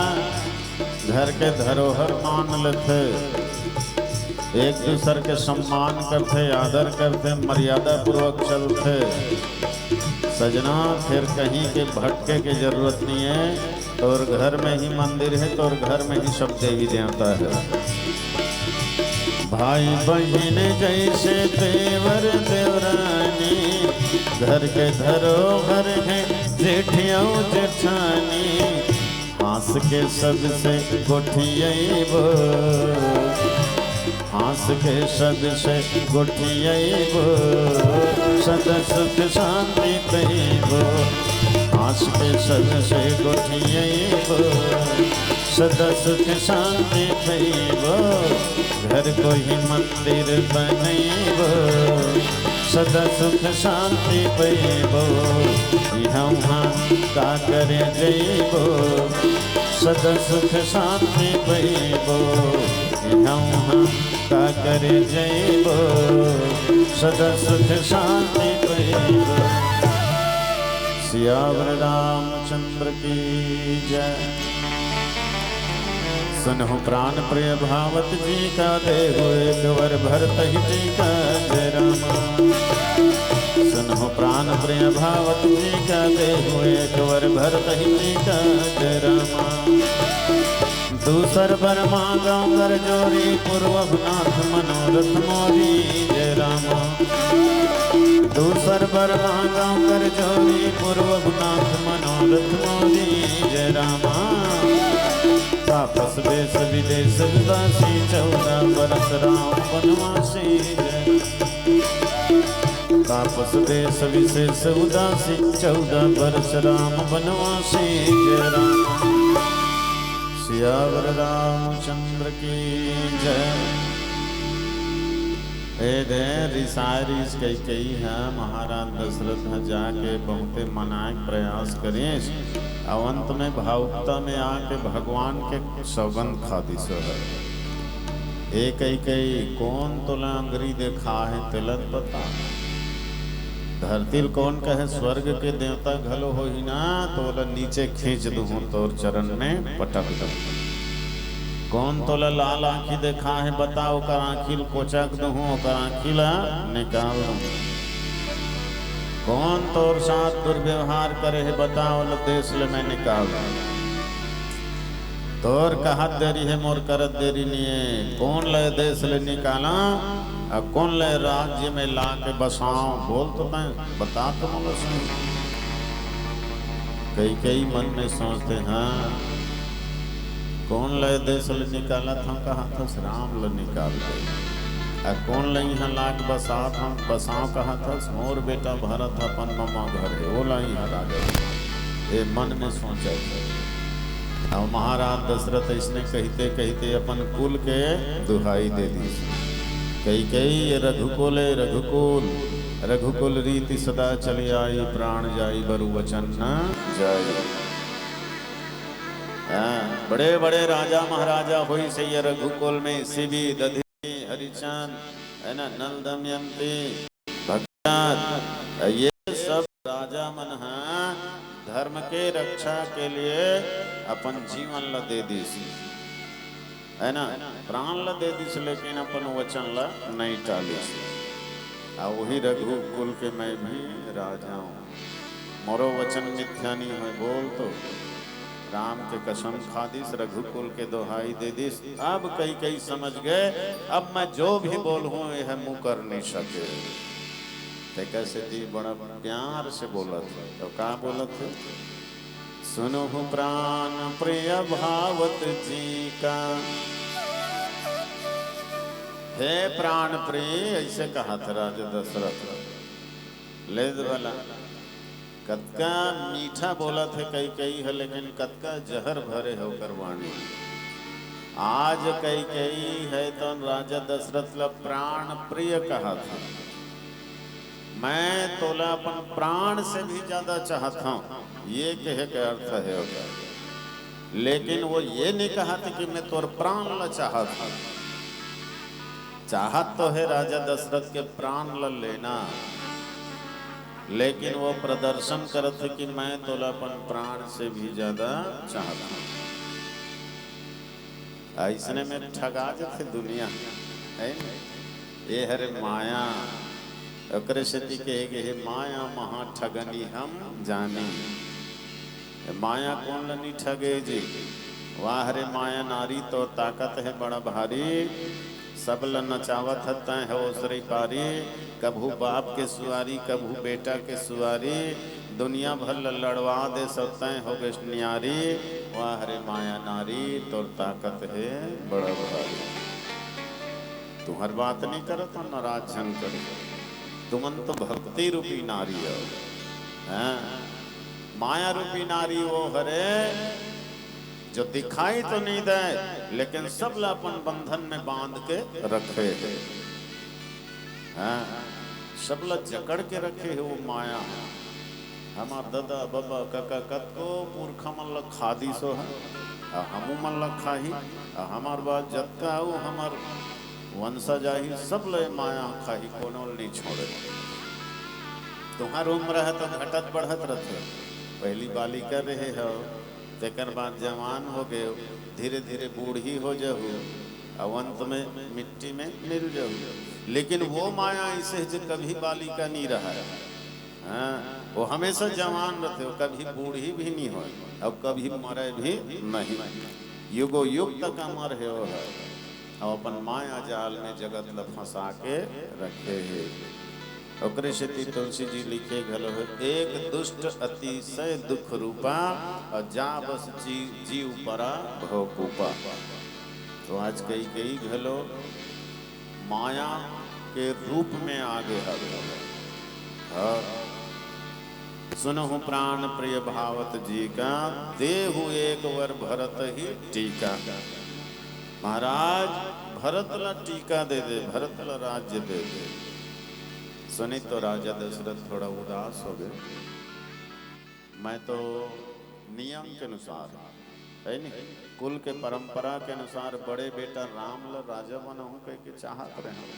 घर के धरोहर मान लेथे, एक दूसर के सम्मान करथे, आदर करथे, मर्यादा पूर्वक चलथे। सजना, फेर कहीं के भटके के जरूरत नइ हे। तोर घर में ही मंदिर हे, तोर घर में ही सब देवी देवता हे। भाई बहिन जैसे देवर देवरानी, घर के धरोहर हे जेठ अउ जेठानी। हाँस के सबसे गोठियैबो, हाँस के सबसे गोठियैबो, सदा सुख शांति पैबो। हाँस के सबसे गोठियैबो, सदा सुख शांति पैबो। घर को ही मंदिर बनैबो, सदा सुख शांति पैबो। इहाँ उहाँ का करे जैबो, सदा सुख शांति पैबो। इहाँ उहाँ का करे जैबो, सदा सुख शांति पैबो। सियावर रामचंद्र की जय। सुनहु प्राण प्रिय भावत जी का, देहु एक वर भरत ही टीका। जय रामा। सुनहु प्राण प्रिय भावत जी का, देहु एक वर भरत ही टीका। जय रामा। दूसर बर मांगव कर जोरी, पूर्वब नाथ मनोरथ मोरी। जय रामा। दूसर बर मांगव कर जोरी, पूर्वब नाथ मनोरथ मोरी। जय रामा। तापस वेश विदेश उदासी, चौदह बरस राम वनवासी। जय। तापस वेश विशेष उदासी, चौदह बरस राम वनवासी। जय राम। सियावर रामचंद्र की जय। ए दे रिसाय रिस कैकेयी ह महाराज दशरथ ह जाके बहुते मनाए के प्रयास करिस, अउ अंत में भावुकता में आके भगवान के सौगंध खा दिस ह। ए कैकेयी, कोन तोला अंगरी देखा हे, तेला बता। धरती ल कोन कहे स्वर्ग के देवता घलो होही ना, त ओला नीचे खींच दुहूं, तोर चरण में पटक दुहूं। कोन तोला लाल आंखी देखा हे, बता, ओकर आंखी ल कोचक दुहूं, ओकर आंखी ल निकाल दुहूं। कौन तोर साथ दुर्व्यवहार करे हे, बता, ओला देश ले मैं निकाल। तोर कहत देरी हे, मोर करत देरी नइये। कोन ल देश ले निकाला, अउ कोन ल राज्य में लाके बसाओ? बोल तो तैं, बता तो मोला सही। कैकेयी मन में सोचथे, हाँ, कोन ल देश ले निकालत हंव कहत हस? राम ल निकाल दे। अउ कोन ल इहां लाके बसात हंव, बसाओ कहत हस? मोर बेटा भरत अपन ममा घर हे, ओला इहां राजा। ए मन में सोचत हे। अउ महाराज दशरथ अइसने कहिते कहिते अपन कुल के दुहाई दे दिस। कैकेयी, ये रघुकुल, ये रघुकुल, रघुकुल रीति सदा चली आई, प्राण जाई बरु वचन न जाई। हाँ, बड़े बड़े राजा महाराजा होइस हे ये रघुकुल में, शिबी, दधि, हरिचंद, है ना, नल दमयंती, भगत, ये सब राजा मन ह धर्म के रक्षा के लिए अपन जीवन ल दे दिस, है ना, प्राण ल दे दिस, लेकिन अपन वचन ल नहीं टालिस। आ वही रघुकुल के मैं भी राजा हूँ, मोरो वचन मिथ्या नहीं होय। बोल तो, राम के कसम खा दिस, रघुकुल के दोहाई दे दिस। अब कैकेयी समझ गे, अब मैं जो भी बोलहूं, यह मुकर नहीं सके। तेकर सेती बड़ा प्यार से बोलत हे। तो का बोलत हे? सुनहु प्राण प्रिय भावत जी का, हे प्राण प्रिय, अइसे कहत हे राजा दशरथ। ले दे भला, कतका मीठा बोलत हे कैकेयी ह, लेकिन कतका जहर भरे हे ओकर वाणी। आज कैकेयी ह तो राजा दशरथ ल प्राण प्रिय कहत हे। मैं तोला अपन प्राण से भी ज्यादा चाहत हंव, ये कहे के अर्थ हे ओकर। लेकिन वो ये नहीं कहत कि मैं तोर प्राण ल चाहत हंव। चाहत तो हे राजा दशरथ के प्राण ल लेना, लेकिन वो प्रदर्शन करत हे कि मैं तोला अपन प्राण से भी ज्यादा चाहत हंव। अइसने में ठगा जथे दुनिया, है न? ये हरे माया, ओकरे सेती कहे गे हे, "माया महा ठगनी हम जानी।" माया कोन ल नी ठगे जी? वाह रे माया नारी, तोर ताकत हे बड़ा भारी, सब ल नचावत ह तैं ह ओसरी पारी, कभू बाप के सुआरी, कभू बेटा के सुआरी, दुनिया भर ल लड़वा दे सब तैं हो गेस नियारी। वाह रे माया नारी, तोर ताकत हे बड़ा भारी। तुंहर बात नहीं करत हंव, नाराज झन करे। तुमन तो भक्ति रूपी नारी हो, हैं? माया रूपी नारी वो हरे जो दिखाई तो नहीं दे, लेकिन सब ला अपन बंधन में बांध के रखे हे। हाँ, सब ला जकड़ के रखे हे वो माया। हमार ददा, बबा, कका, कतको पुरखा मन ला खा दिस ओ ह, आ हमू मन ला खाही, आ हमार बाद जतका अउ हमार वंशज आही, सब ला माया खाही, कोनो ल नहीं छोड़े। तुंहर उम्र ह तो घटत बढ़त रथे। पहली बालिका रहे हो, तेकर बाद जवान हो गए, धीरे धीरे बूढ़ी हो जाहू, अउ अंत में मिट्टी में मिल जाहू। लेकिन वो माया ऐसे है जो कभी बालिका नहीं रहा है। हाँ, वो हमेशा जवान रहते हो, कभी बूढ़ी भी नहीं हो, अब कभी मरे भी नहीं। युगो युग तक अमर है वो है। अउ अपन माया जाल में जगत ल फंसा के रखे हे। ओकरे सेती तुलसी जी लिखे घलो हे, "एक दुष्ट अतिशय दुख रूपा, अउ जा बस जी, जीव परा भव कूपा।" तो आज कैकेयी घलो माया के रूप में आगे हवे। हाँ। सुनहु प्राण प्रिय भावत जी का, देहु एक वर भरत ही टीका। महाराज, भरत ला टीका दे दे, भरत ला राज्य दे दे। सुनी तो राजा दशरथ थोड़ा उदास हो गए। मैं तो नियम के अनुसार, है नहीं, कुल के परंपरा के अनुसार बड़े बेटा राम ला राजा बनाऊं कह के चाहत रहे,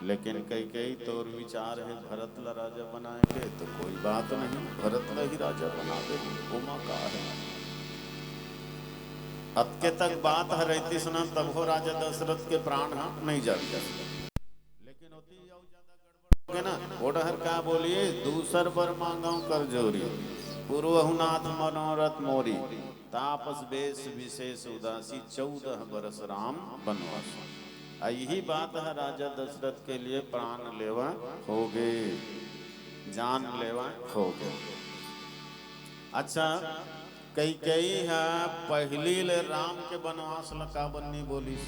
लेकिन कैकेयी तोर विचार है भरत ला राजा बनाए के, तो कोई बात नहीं, भरत ला ही राजा बना दे, ओमा का है। अतके तक बात ह रहती सुना, तब हो राजा दशरथ के प्राण ह नहीं जाती। लेकिन होती अउ ज्यादा गड़बड़ के ना, ओ डहर का बोली, "दूसर बर मांगव कर जोरी, पूर्वहु नाथ मनोरथ मोरी, तापस बेस विशेष उदासी, चौदह बरस राम बनवासी।" आ यही बात ह राजा दशरथ के लिए प्राण लेवा होगे, जान लेवा होगे। अच्छा, कैकेयी ह पहिली ले राम के बनवास ल काबर नी बोलिस?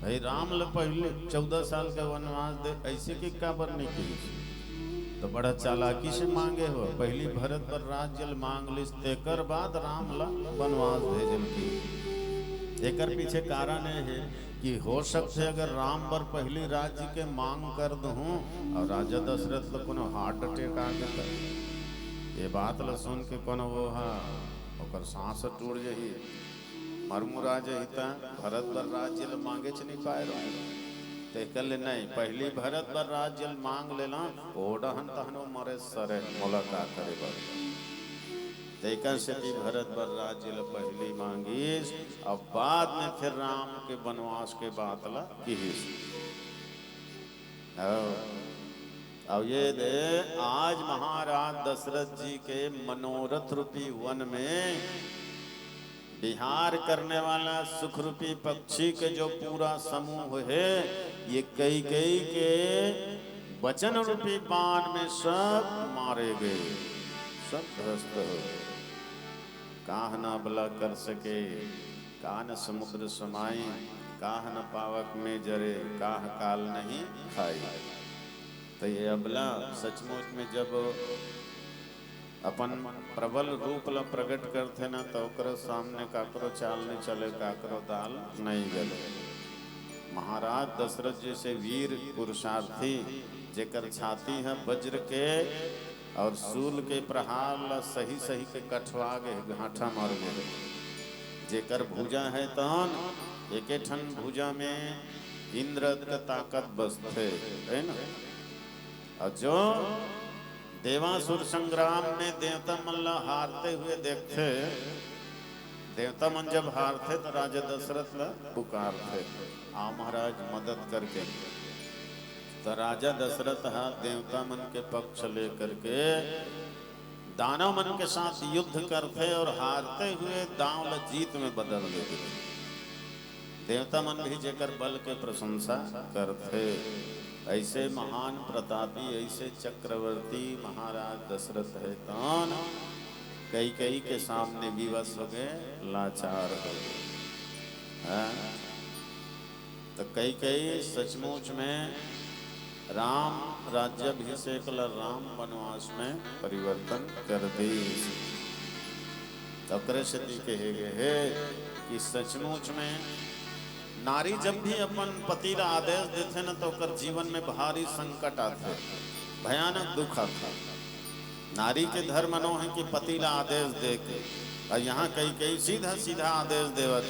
भाई, राम ल पहिली चौदह साल के बनवास दे, ऐसे के काबर नी किहिस? तो बड़ा चालाकी से मांगे हो, पहिली भरत बर राज्य ल मांग लिस, तेकर बाद राम ल बनवास भेजल की। एकर पीछे कारण ये हे कि हो सकथे अगर राम बर पहिली राज्य के मांग कर दूं और राजा दशरथ ल कोनो हार्ट अटैक आ गे त, ये बात ल सुन के कोनो वो हा, ओकर सांस टूट जही, मरमुरा जही, त भरत बर राज्य ल मांगेच नी पाए रहो। तेकर ले नहीं, पहिली भरत बर राज्य ल मांग लेला, ओ डहन तहन ओ मरे सरे, मोला का करे बर। तेकर सेती भरत बर राज्य ल पहिली मांगिस, अब बाद में फिर राम के बनवास के बात ल किहिस। अब ये दे, आज महाराज दशरथ जी के मनोरथ रूपी वन में विहार करने वाला सुख रूपी पक्षी के जो पूरा समूह हे, ये कैकेयी के वचन रूपी बाण में सब मारे गए, सब ध्वस्त हो गए। काह न अबला कर सके, काह न समुद्र समाई, काह न पावक में जरे, काह काल नहीं खाई। तो ये अबला सचमुच में जब अपन प्रबल रूप ला प्रकट करथे ना, तो ओकरो सामने काकरो चाल नहीं चले, काकरो दाल नहीं गले। महाराज दशरथ जैसे वीर पुरुषार्थी, जेकर छाती है वज्र के और शूल के प्रहार ला सही सही के कठवा गे, घाटा मार गे, जेकर भुजा है तौन एके ठन भुजा में इंद्र के ताकत बसथे, है ना? और जो देवासुर संग्राम में देवता मन ला हारते हुए देखथे, देवता मन जब हारथे तो राजा दशरथ ला पुकारथे, "आ महाराज, मदद करके।" तो राजा दशरथ हा देवता मन के पक्ष लेकर के दानव मन के साथ युद्ध करथे और हारते हुए दांव ला जीत में बदल देथे। देवता मन भी जेकर बल के प्रशंसा करथे। ऐसे महान प्रतापी, ऐसे चक्रवर्ती महाराज दशरथ है तौन कैकेयी के सामने विवश हो गए, लाचार हो गए। हाँ? तो कैकेयी सचमुच में राम राज्याभिषेक ला राम वनवास में परिवर्तन कर दीस। तो ओकरे सेती कहे गए हे कि सचमुच में नारी जब भी अपन पति ला आदेश देथे न, तो ओकर जीवन में भारी संकट आथे, भयानक दुख आथे। नारी के धर्म नो है कि पति ला आदेश दे के, और यहाँ कैकेयी सीधा सीधा आदेश देवत,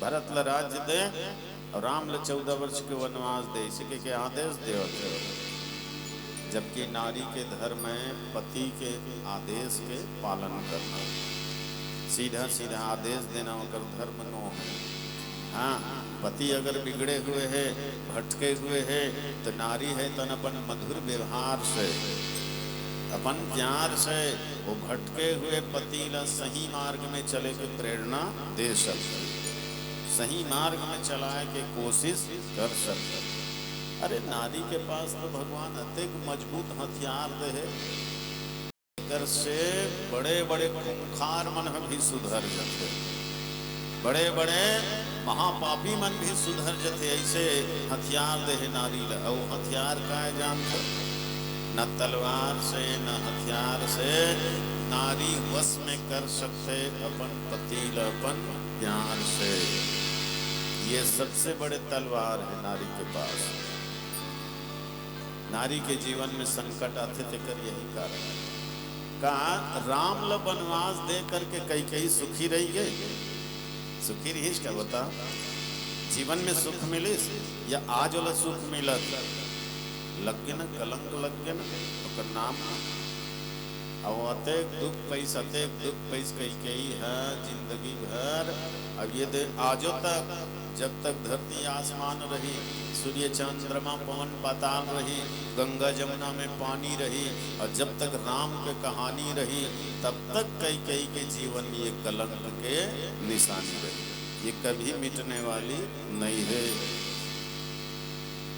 "भरत ला राज्य दे और राम ला चौदह वर्ष के वनवास दे", इसी के, के आदेश देवत है। जबकि नारी के धर्म है पति के आदेश के पालन करना, सीधा सीधा आदेश देना ओकर धर्म नो है। हाँ, पति अगर बिगड़े हुए है, भटके हुए है, तो नारी है तन अपन मधुर व्यवहार से, अपन प्यार से वो भटके हुए पति ला सही मार्ग में चले के प्रेरणा दे सकती, सही मार्ग में चलाए के कोशिश कर सकती। अरे, नारी के पास तो भगवान अतेक मजबूत हथियार दे हे, एकर से बड़े-बड़े खूंखार मन ह भी सुधर जथे, बड़े-बड़े महापापी मन भी सुधर जथे। ऐसे हथियार दे हे नारी ल। अउ हथियार काय जानथो? न तलवार से, न हथियार से नारी वश में कर सकथे अपन पति ल अपन प्यार से। ये सबसे बड़े तलवार है नारी के पास। नारी के जीवन में संकट आथे, तेकर यही कारण है। का राम ल वनवास दे करके कैकेयी सुखी रही गई? सुखी रहिस का, बता? जीवन में सुख मिलिस या आज वाला सुख मिलत? लग गे ना, कलंक लग गे ना, ओकर नाम अउ अतेक दुख पइस, अतेक दुख पइस कैकेयी ह जिंदगी भर। अब ये दे आजो तक, जब तक धरती आसमान रही, सूर्य चंद्रमा पवन पाताल रही, गंगा जमुना में पानी रही, अउ जब तक राम के कहानी रही, तब तक कैकेयी के जीवन में ये कलंक के निशानी रही। ये कभी मिटने वाली नहीं है।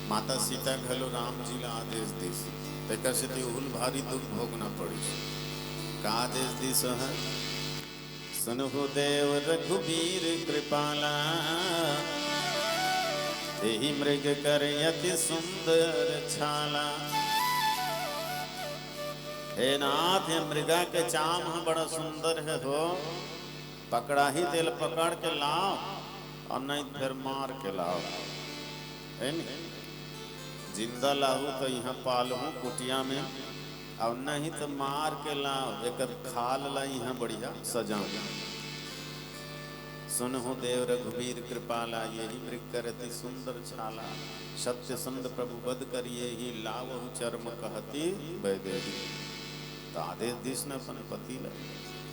माता सीता घलो राम जी ला आदेश दिस, तेकर सेती उहू ल भारी दुख भोगना पड़िस। का आदेश दिस ह? सुनहु देव रघुबीर कृपाला, एहि मृग कर अति सुंदर छाला। हे नाथ, ये मृगा के चाम ह बड़ा सुंदर हे हो, पकड़ाही तेला पकड़ के लाव अउ नहीं त फेर मार के लाव, हे नी? जिंदा लाहू त इहां पालहू कुटिया में, अउ नहीं त मार के लाव, एकर खाल ला इहां बढ़िया सजाव। सुनहु देव रघुबीर कृपाला, एहि मृग कर अति सुंदर छाला। सत्य संध प्रभु बध करिएहि, लावहु चर्म कहति बैदेही। त आदेश दिस न अपन पति ला,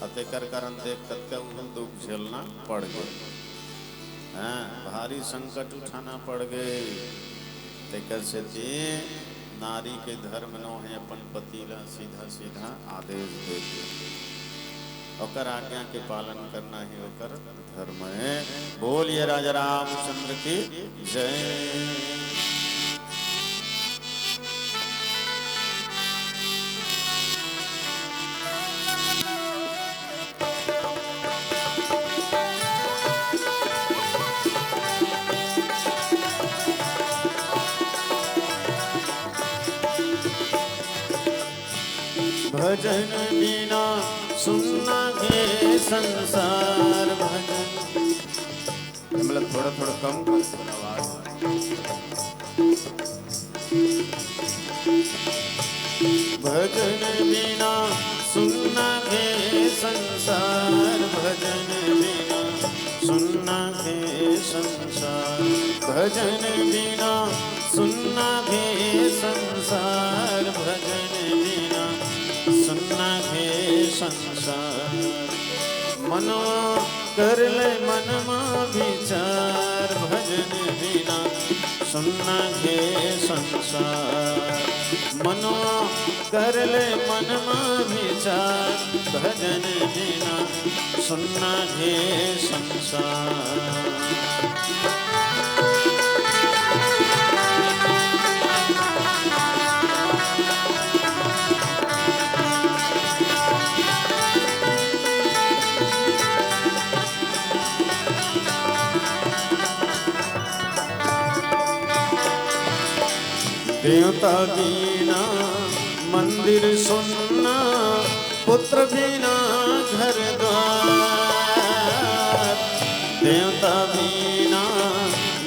अउ तेकर कारण देख कतका उहू ल दुख झेलना पड़ गे। हाँ, भारी संकट उठाना पड़ गे। तेकर सेती नारी के धर्म नो हे अपन पति ला सीधा सीधा आदेश दे के ओकर आज्ञा के पालन करना ही ओकर धर्म हे। बोलिए राजा रामचंद्र की जय। भजन बिना सुन्ना हे संसार भजन। ये मतलब थोड़ा थोड़ा कम कर, थोड़ा आवाज। भजन बिना सुन्ना हे संसार, भजन बिना सुन्ना हे संसार, भजन बिना सुन्ना हे संसार, भजन बिना सुन्ना हे संसार। मनवा कर ले मनमा विचार, भजन बिना सुन्ना हे संसार। मनवा कर ले मनमा विचार, भजन बिना सुन्ना हे संसार। देवता बिना मंदिर सुन्ना, पुत्र बिना घर द्वार। देवता बिना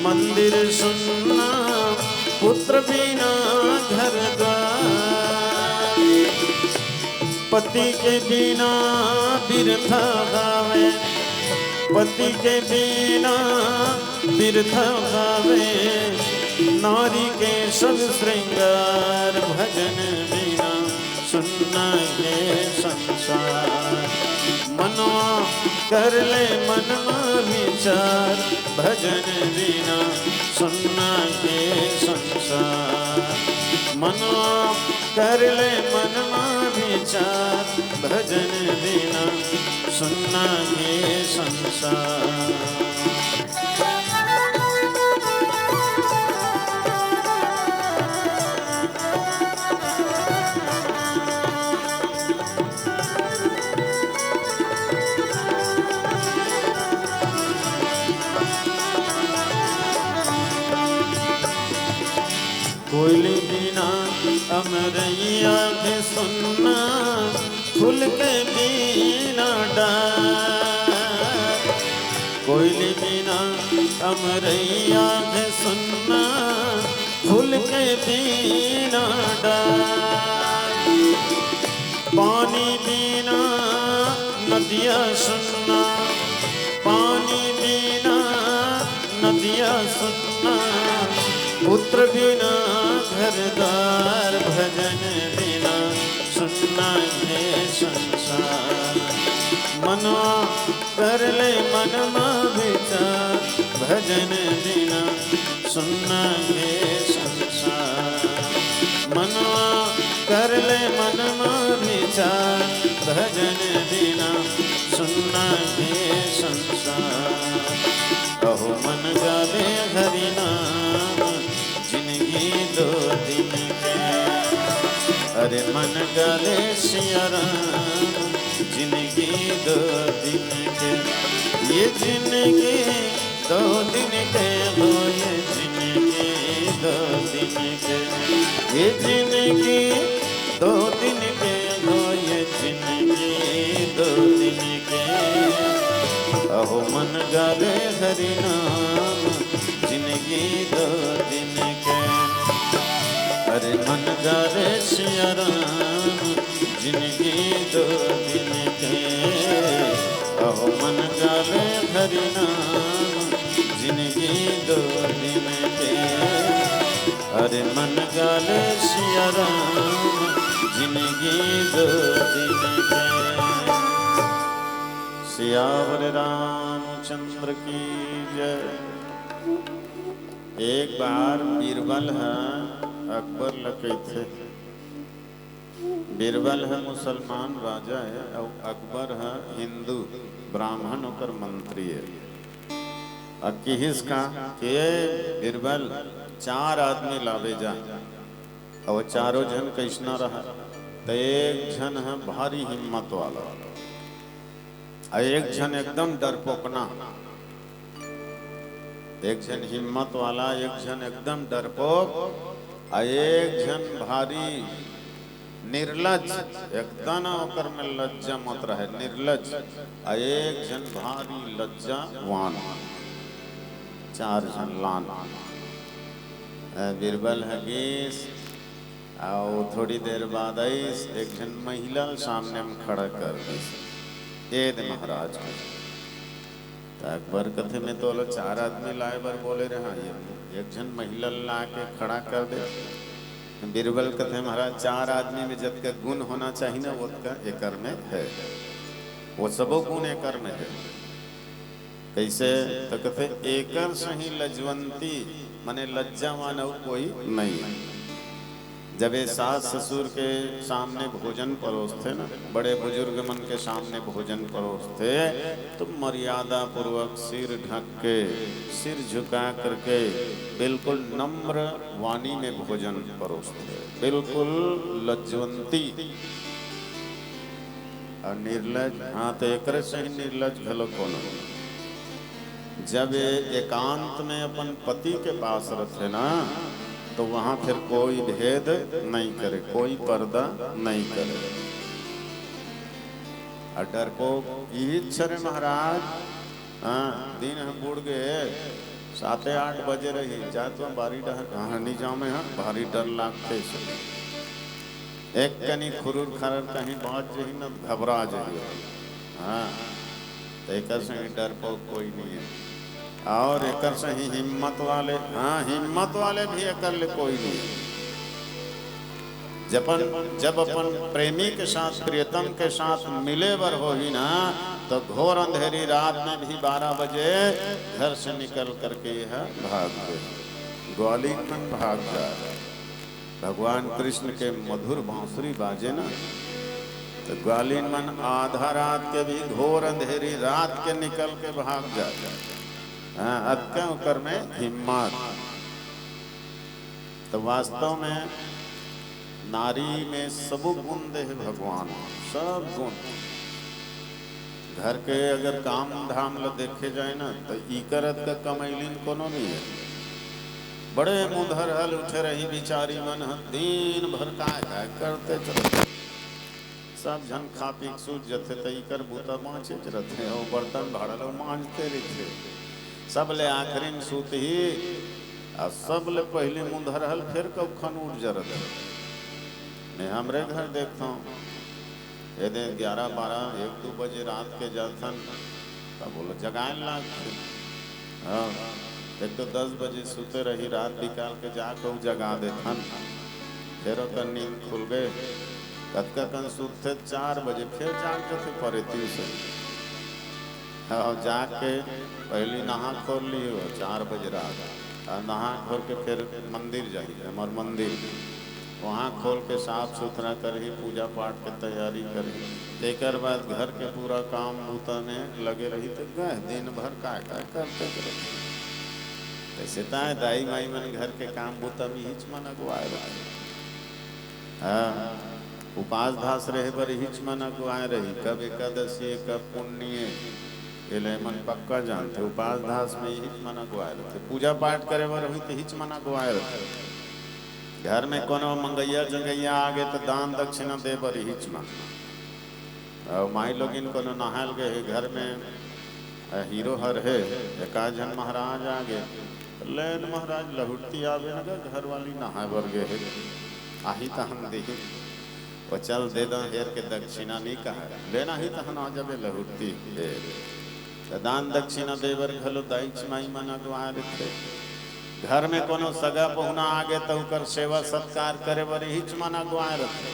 मंदिर सुन्ना, पुत्र बिना घर द्वार। पति के बिना बिरथा हावे, पति के बिना बिरथा हावे। नारी के सब श्रृंगार, भजन बिना सुन्ना हे संसार। मनवा कर ले मनमा विचार, भजन बिना सुन्ना हे संसार। मनवा कर ले मनमा विचार, भजन बिना सुन्ना हे संसार। कोयली बिना अमरैया के सुन्ना, फूल के बिना डार। कोयली बिना अमरैया के सुन्ना, फूल के बिना डार। पानी बिना नदिया सुन्ना, पानी बिना नदिया सुन्ना, पुत्र बिना घर द्वार, भजन बिना सुनना हे संसार। मनवा कर ले मन मा विचार, भजन बिना सुनना हे संसार। मनवा कर ले मन मा विचार, भजन बिना सुनना हे संसार। अहो मन गाले हरि नाम, जिनगी दो दिन के। अरे मन गाले सिया राम, जिनगी दो दिन के। ये जिनगी दो दिन के हो, ये जिनगी दो दिन के। ये जिनगी दो दिन के हो, ये जिनगी दो दिन के। अहो मन गाले हरि नाम, जिनगी दो दिन के। अरे मन गाले सिया राम, जिनगी दो दिन के। अहो मन गाले हरि नाम, जिनगी दो दिन के। अरे मन गाले सिया राम, जिनगी दो दिन के। सियावर रामचंद्र की जय। एक बार बीरबल ह अकबर ल कहिथे, बीरबल ह मुसलमान राजा हे अउ अकबर ह हिंदू ब्राह्मण, ओकर मंत्री हे। अ किहिस का के बीरबल, चार आदमी लावे जा। अउ चारों झन कइसना रहा? त एक झन ह भारी हिम्मत वाला, अउ एक झन एकदम डरपोकना। एक झन हिम्मत वाला, एक झन एकदम डरपोक, अउ एक झन भारी निर्लज, एकदम ओकर में लज्जा मत रहे, निर्लज, अउ एक झन भारी लज्जावान। चार झन लान। अ, बीरबल ह गीस, अउ थोड़ी देर बाद आइस, एक झन महिला ल सामने में खड़ा कर दिस, "ए दे महाराज।" त अकबर कथे, "मैं तो ओला चार आदमी लाए बर बोले रहा, ये एक झन महिला ल ला के खड़ा कर दे।" बीरबल कथे, "महाराज, चार आदमी में जतका गुण होना चाहिए ना, ओतका एकर में हे, वो सबो गुण एकर में हे।" कइसे? त कथे, "एकर सही लजवंती, माने लज्जावान अउ कोई नहीं।" जब ये सास ससुर के सामने भोजन परोसथे ना, बड़े बुजुर्ग मन के सामने भोजन परोसथे, तो मर्यादा पूर्वक सिर ढक के, सिर झुका करके बिल्कुल नम्र वाणी में भोजन परोसथे, बिल्कुल लज्जवंती। अउ निर्लज, हाँ, त एकरे सही निर्लज घलो कोनो नहीं। जब ये एकांत में अपन पति के पास रथे ना, तो वहाँ फिर कोई भेद नहीं करे, कोई पर्दा नहीं करे। अउ डरपोक इही इच्छा रे महाराज, हाँ, दिन ह बुड़ गे, साते आठ बजे रही, जात हँव बारी डहर, हाँ, नहीं जाँव मैं, हाँ, भारी डर लागथे। एक कनी खुरुर खरर कहीं बाज जही न, घबरा जही। हाँ, त एकर सही डरपोक कोई नहीं हे। अउ एकर सही हिम्मत वाले, हाँ, हिम्मत वाले भी एकर ले कोई नहीं हे। जब अपन, जब अपन प्रेमी के साथ, प्रियतम के साथ मिले बर होही ना, तो घोर अंधेरी रात में भी बारह बजे घर से निकल करके यह भाग गए, ग्वालिन मन भाग जाय। भगवान कृष्ण के मधुर बांसुरी बाजे ना, तो ग्वालिन मन आधा रात के भी, घोर अंधेरी रात के निकल के भाग जाय। हाँ, अतका ओकर में हिम्मत। तो वास्तव में नारी में सबो गुण दे हे भगवान, सब गुण। घर के अगर काम धाम ल देखे जाए ना, तो इकर अतका कमैलिन कोनो नहीं हे। बड़े मुंधरहल उठे रही बिचारी मन ह, दिन भर काय काय करते चलते। सब झन खा पी के सूत जथे, त इकर बूता बाँचेच रथे, अउ बर्तन भाड़ा ल मांजते रहिथे। सब ले आखिरी में सूतही, अउ सब ले पहिली मुंधरहल फेर कखन उठ जरत हे। मैं हमरे घर देखथंव, एदे ग्यारह, बारह, एक, दू बजे रात के जाथन, तब ओला जगाए ल लागथे। हाँ, एक तो दस बजे सुते रही, रात बिकाल के जाके ऊ जगा देथन, फेर ओकर नींद खुल गए, कतका कन सुतथे, चार बजे, फेर जाग जथे परेती से। हाँ, जाग के पहली नहा खोर ली हो, चार बजे रात, और नहा खोर के फिर मंदिर जाही, हमर मंदिर, वहाँ खोल के साफ सुथरा करही, पूजा पाठ के तैयारी करही। तेकर बाद घर के पूरा काम बूता में लगे रही, तो गए दिन भर काय काय करते करते। तैसे ताय दाई माई मन घर के काम बूता में हिच मन अगुवाए रहे। हाँ, उपास धास रहे बर हिच मन अगुवाए रही, कब एकादशी ए, कब पुन्नी ए, एला एमन पक्का जानथे। उपास धास में हिच मन अगुवाए रहिथे, पूजा पाठ करे बर होही त हिच मन अगुवाए रहिथे। घर में कोनो मंगैया जंगैया आगे त दान दक्षिणा दे बर हिच मन। अउ माई लोगिन कोनो नहायल गए हे घर में, अ, हीरो हर हे, एकाध झन महाराज आगे, लेन महाराज लहुटती आवे न गा, घर वाली नहाए बर गए हे, आही तहन देही। वो चल दे दा हेर के दक्षिणा नहीं कहा, लेना ही तहन आ जाबे लहुटती। ए, त दान दक्षिणा दे बर घलो दाईच माई मन अगुवाए रहिथे। घर में कोनो सगा पहुना आगे त ओकर सेवा सत्कार करे बर हिच मन अगुवाए रहिथे।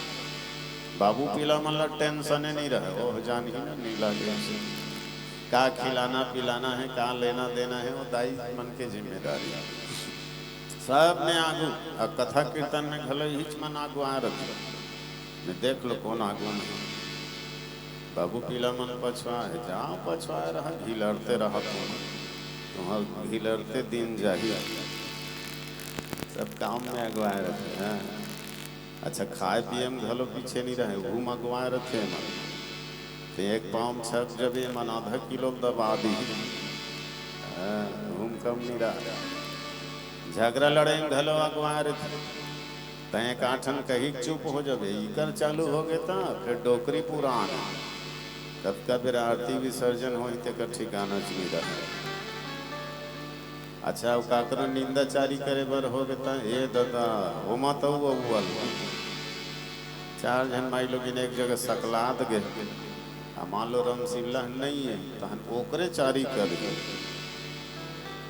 बाबू पीला मन ला टेंशने नहीं रहे, ओह जानही न नीला जैसे का खिलाना पिलाना है, का लेना देना है, वो दाई मन के जिम्मेदारी। सब में आगू, अब कथा कीर्तन में घलो हिच मन आगू आ रथे। मैं देख लो कौन आगू में। बाबू पीला मन पछवाए, जाओ पछवाए रहा, घिलरते रहा तुम, तुम्हार घिलरते दिन जाही। सब काम में अगुवाए रथे हैं। अच्छा, खाए पिए में घलो पीछे नहीं रहे, उहू में अगुवाए रथे मन। ते एक पाँव में छक जबे मन आधा किलो दबा दी। हाँ, उहू में कम नहीं रहा। झगड़ा लड़े में घलो अगुवाए रथे। तैं एक आठन कही के चुप हो जबे, इकर चालू हो गे त फिर डोकरी पुराण। कतका बेर आरती विसर्जन होही तेकर ठिकाना च नहीं रहे। अच्छा, अउ काकरो निंदाचारी करे बर हो गे त, ए ददा, ओमा तो वो अव्वल। चार झन माई लोगिन एक जगह सकलात गे, आ मान लो रमसिल्ला नहीं है, तहन ओकरे चारी कर दे।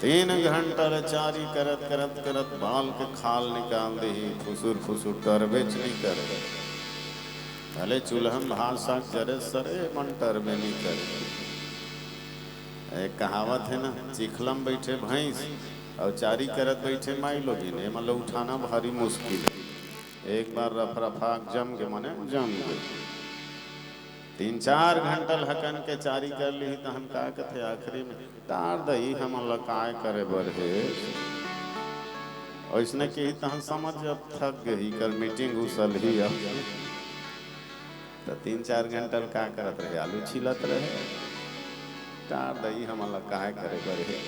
तीन घंटा ले चारी करत, करत, करत बाल के खाल निकाल देही, फुसुर, फुसुर डरबेच नहीं करे। भले चूल्हा में भात साग जरे सरे मन डरबे नहीं करे। एक कहावत है ना, चिखलम बैठे भैंस और चारी करत बैठे माई लोगिन, एमन ला उठाना भारी मुश्किल है। एक बार रफरफाक जम के, मने जम के, तीन चार घंटा ल हकन के चारी कर ली, तहन का कथे आखिरी में, "टार दई, हमन ल काय करे बर हे?" ओइसने कही, तहन समझ, अब थक गई, कर मीटिंग घुसल ही अब। तो तीन चार घंटा ल का करत रहे? आलू छीलत रहे। "टार दई, हमन ल काय करे बर हे?"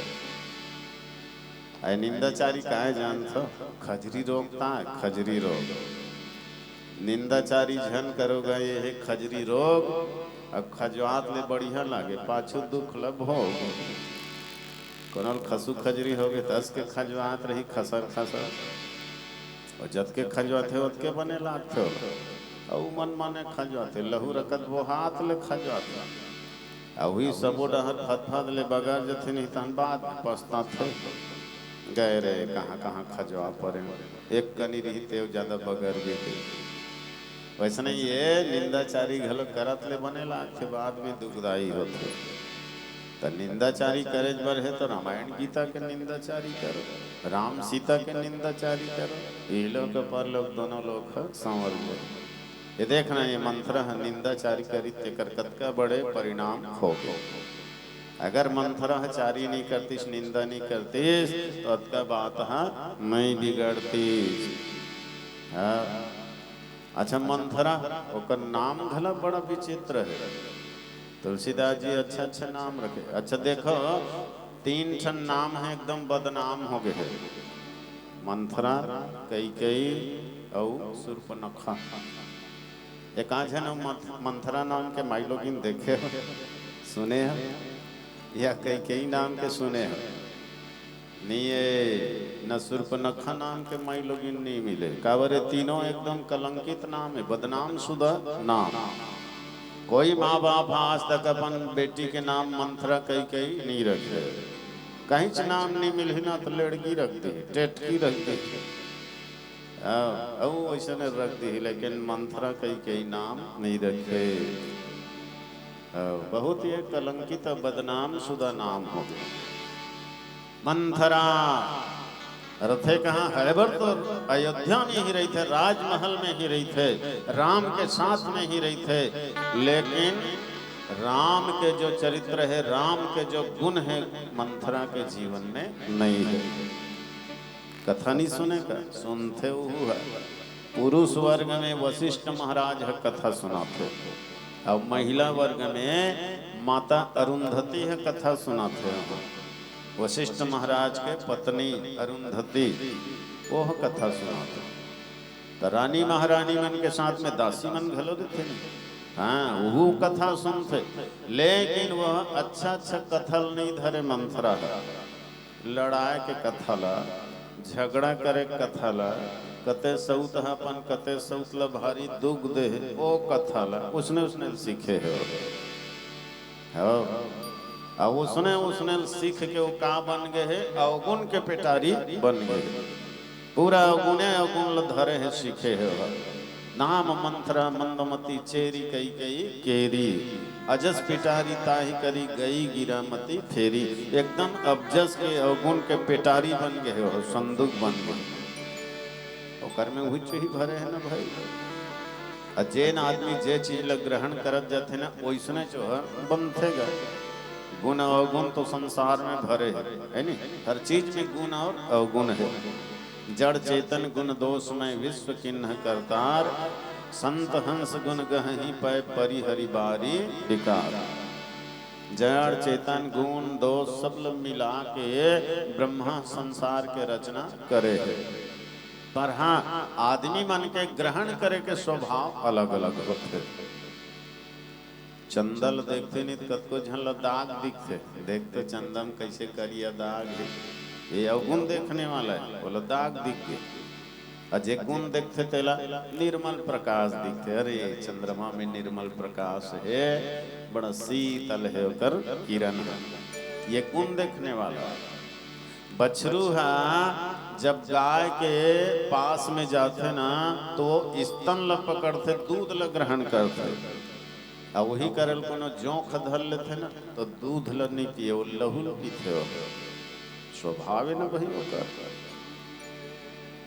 अरे निंदाचारी काय जानथो? खजरी रोग ताय, खजरी रोग। निंदाचारी झन करो गा, ये हे खजरी रोग। अब खजवात ले बढ़िया लागे, पाछू दुख ल भोग। कोनो ल खसू खजरी हो गे, तस के खजवात रही, खसर खसर। और जतके खजवाथे, ओतके बने लागथे। अउ मन माने खजवाथे, लहू रकत बोहात ले खजवाथे। अउ ही सबो डहर फतफत ले बगर जथे, नहीं तहन बाद में पछताथे। गए रे, कहाँ कहाँ खजवा परे। एक कनी रही तेव ज्यादा बगर गे। वैसने ये निंदाचारी घलो करत ले बने लागथे, बाद में दुखदाई होथे। त निंदाचारी करे बर हे तो रामायण गीता के निंदाचारी करो, राम सीता के निंदाचारी करो, इहलोक परलोक दोनों लोक ह संवर जाए। ये देखना, ये मंथरा ह निंदाचारी करी तेकर कतका बड़े परिणाम होगे। अगर मंथरा ह चारी नहीं करतीस, निंदा नहीं करतीस, तो अतका बात ह नहीं बिगड़तीस। हाँ। अच्छा, मंथरा, ओकर नाम घला बड़ा विचित्र हे। तुलसीदास जी अच्छा अच्छा नाम रखे। अच्छा देखो, तीन ठन नाम हे एकदम बदनाम हो गए हे, मंथरा, कैकेयी अउ सूर्पनखा। एकाध झन अउ मंथ-, मंथरा नाम के माई लोगिन देखे हो, सुने हो, या कैकेयी नाम के सुने हो? नहीं, ये न सूर्पनखा नाम के माई लोगिन नहीं मिले। काबर, ये तीनों एकदम कलंकित नाम हे, बदनाम शुदा नाम। कोई माँ बाप आज तक अपन बेटी के नाम मंथरा कैकेयी नहीं रखे। कहीं च नाम नहीं मिलही ना तो लेड़की रख दे, टेटकी रख दे। हाँ, अउ वैसने रख दी, लेकिन मंथरा कई कई नाम नहीं रखे। हाँ, बहुत ये कलंकित बदनाम सुदा नाम हो गया। मंथरा रथे कहाँ, है बर तो अयोध्या में ही रहिथे, राजमहल में ही रहिथे, राम के साथ में ही रहिथे, लेकिन राम के जो चरित्र है, राम के जो गुण है, मंथरा के जीवन में नहीं है। कथा नहीं सुने का, सुनथे उहू ह। पुरुष वर्ग में वशिष्ठ महाराज ह कथा सुनाथे, अउ महिला वर्ग में माता अरुंधति ह कथा सुनाथे। वशिष्ठ महाराज के पत्नी अरुंधति, वो ह कथा सुनाथे। त रानी महारानी मन के साथ में दासी मन घलो रथे न। हाँ, उहू कथा सुनथे, लेकिन वह अच्छा अच्छा कथा ल नहीं धरे मंथरा ह। लड़ाए के कथा ला, झगड़ा करे के कथा ला, कते सउत ह अपन कते सउत ला भारी दुख दे हे, ओ कथा ला उसने उसने सीखे हे। हो, आ उसने उसने सीख के वो का बन गए हे, अवगुण के पेटारी बन गए हे। पूरा अवगुणे अवगुण ल धरे हे, सीखे हे। हो, नाम मंथरा मंदमती चेरी कई कई केरी, अजस पिटारी ताहि करी गई गिरामती फेरी। एकदम अबजस के अवगुण के पेटारी बन गए हो, संदूक बन गए। ओकर में उही चुही भरे है ना भाई। आ जेन आदमी जे चीज ल ग्रहण करत जाथे ना, ओइसने जो है बनथे गा। गुण अवगुण तो संसार में भरे है, है नी? हर चीज में गुण और अवगुण है। जड़ चेतन गुण दोष में विश्व किन्ह करतार, संत हंस गुण गहहि पै परिहरि बारी विकार। जड़ चेतन गुण दोष सब ल मिला के ब्रह्मा संसार के रचना करे हे। पर हाँ, आदमी मन के ग्रहण करे के स्वभाव अलग-अलग होथे। चंदा ल देखथे नहीं त कतको झन ल दाग दिखथे। देख तो चंदा म कैसे करिया दाग हे, ये अवगुण देखने वाला है, ओला दाग दिख गे। अउ जे गुण देखथे तेला निर्मल प्रकाश दिखथे। अरे, चंद्रमा में निर्मल प्रकाश हे, बड़ा शीतल हे ओकर किरण हे। ये गुण देखने वाला। बछरू हा जब गाय के पास में जाथे ना, तो वो स्तन ल पकड़थे, दूध ल ग्रहण करथे। अउ वही करल कोनो जोंक धर लेथे ना, तो दूध ल नहीं पिए, वो लहू ल पीथे। वो स्वभाव है ना भाई ओकर।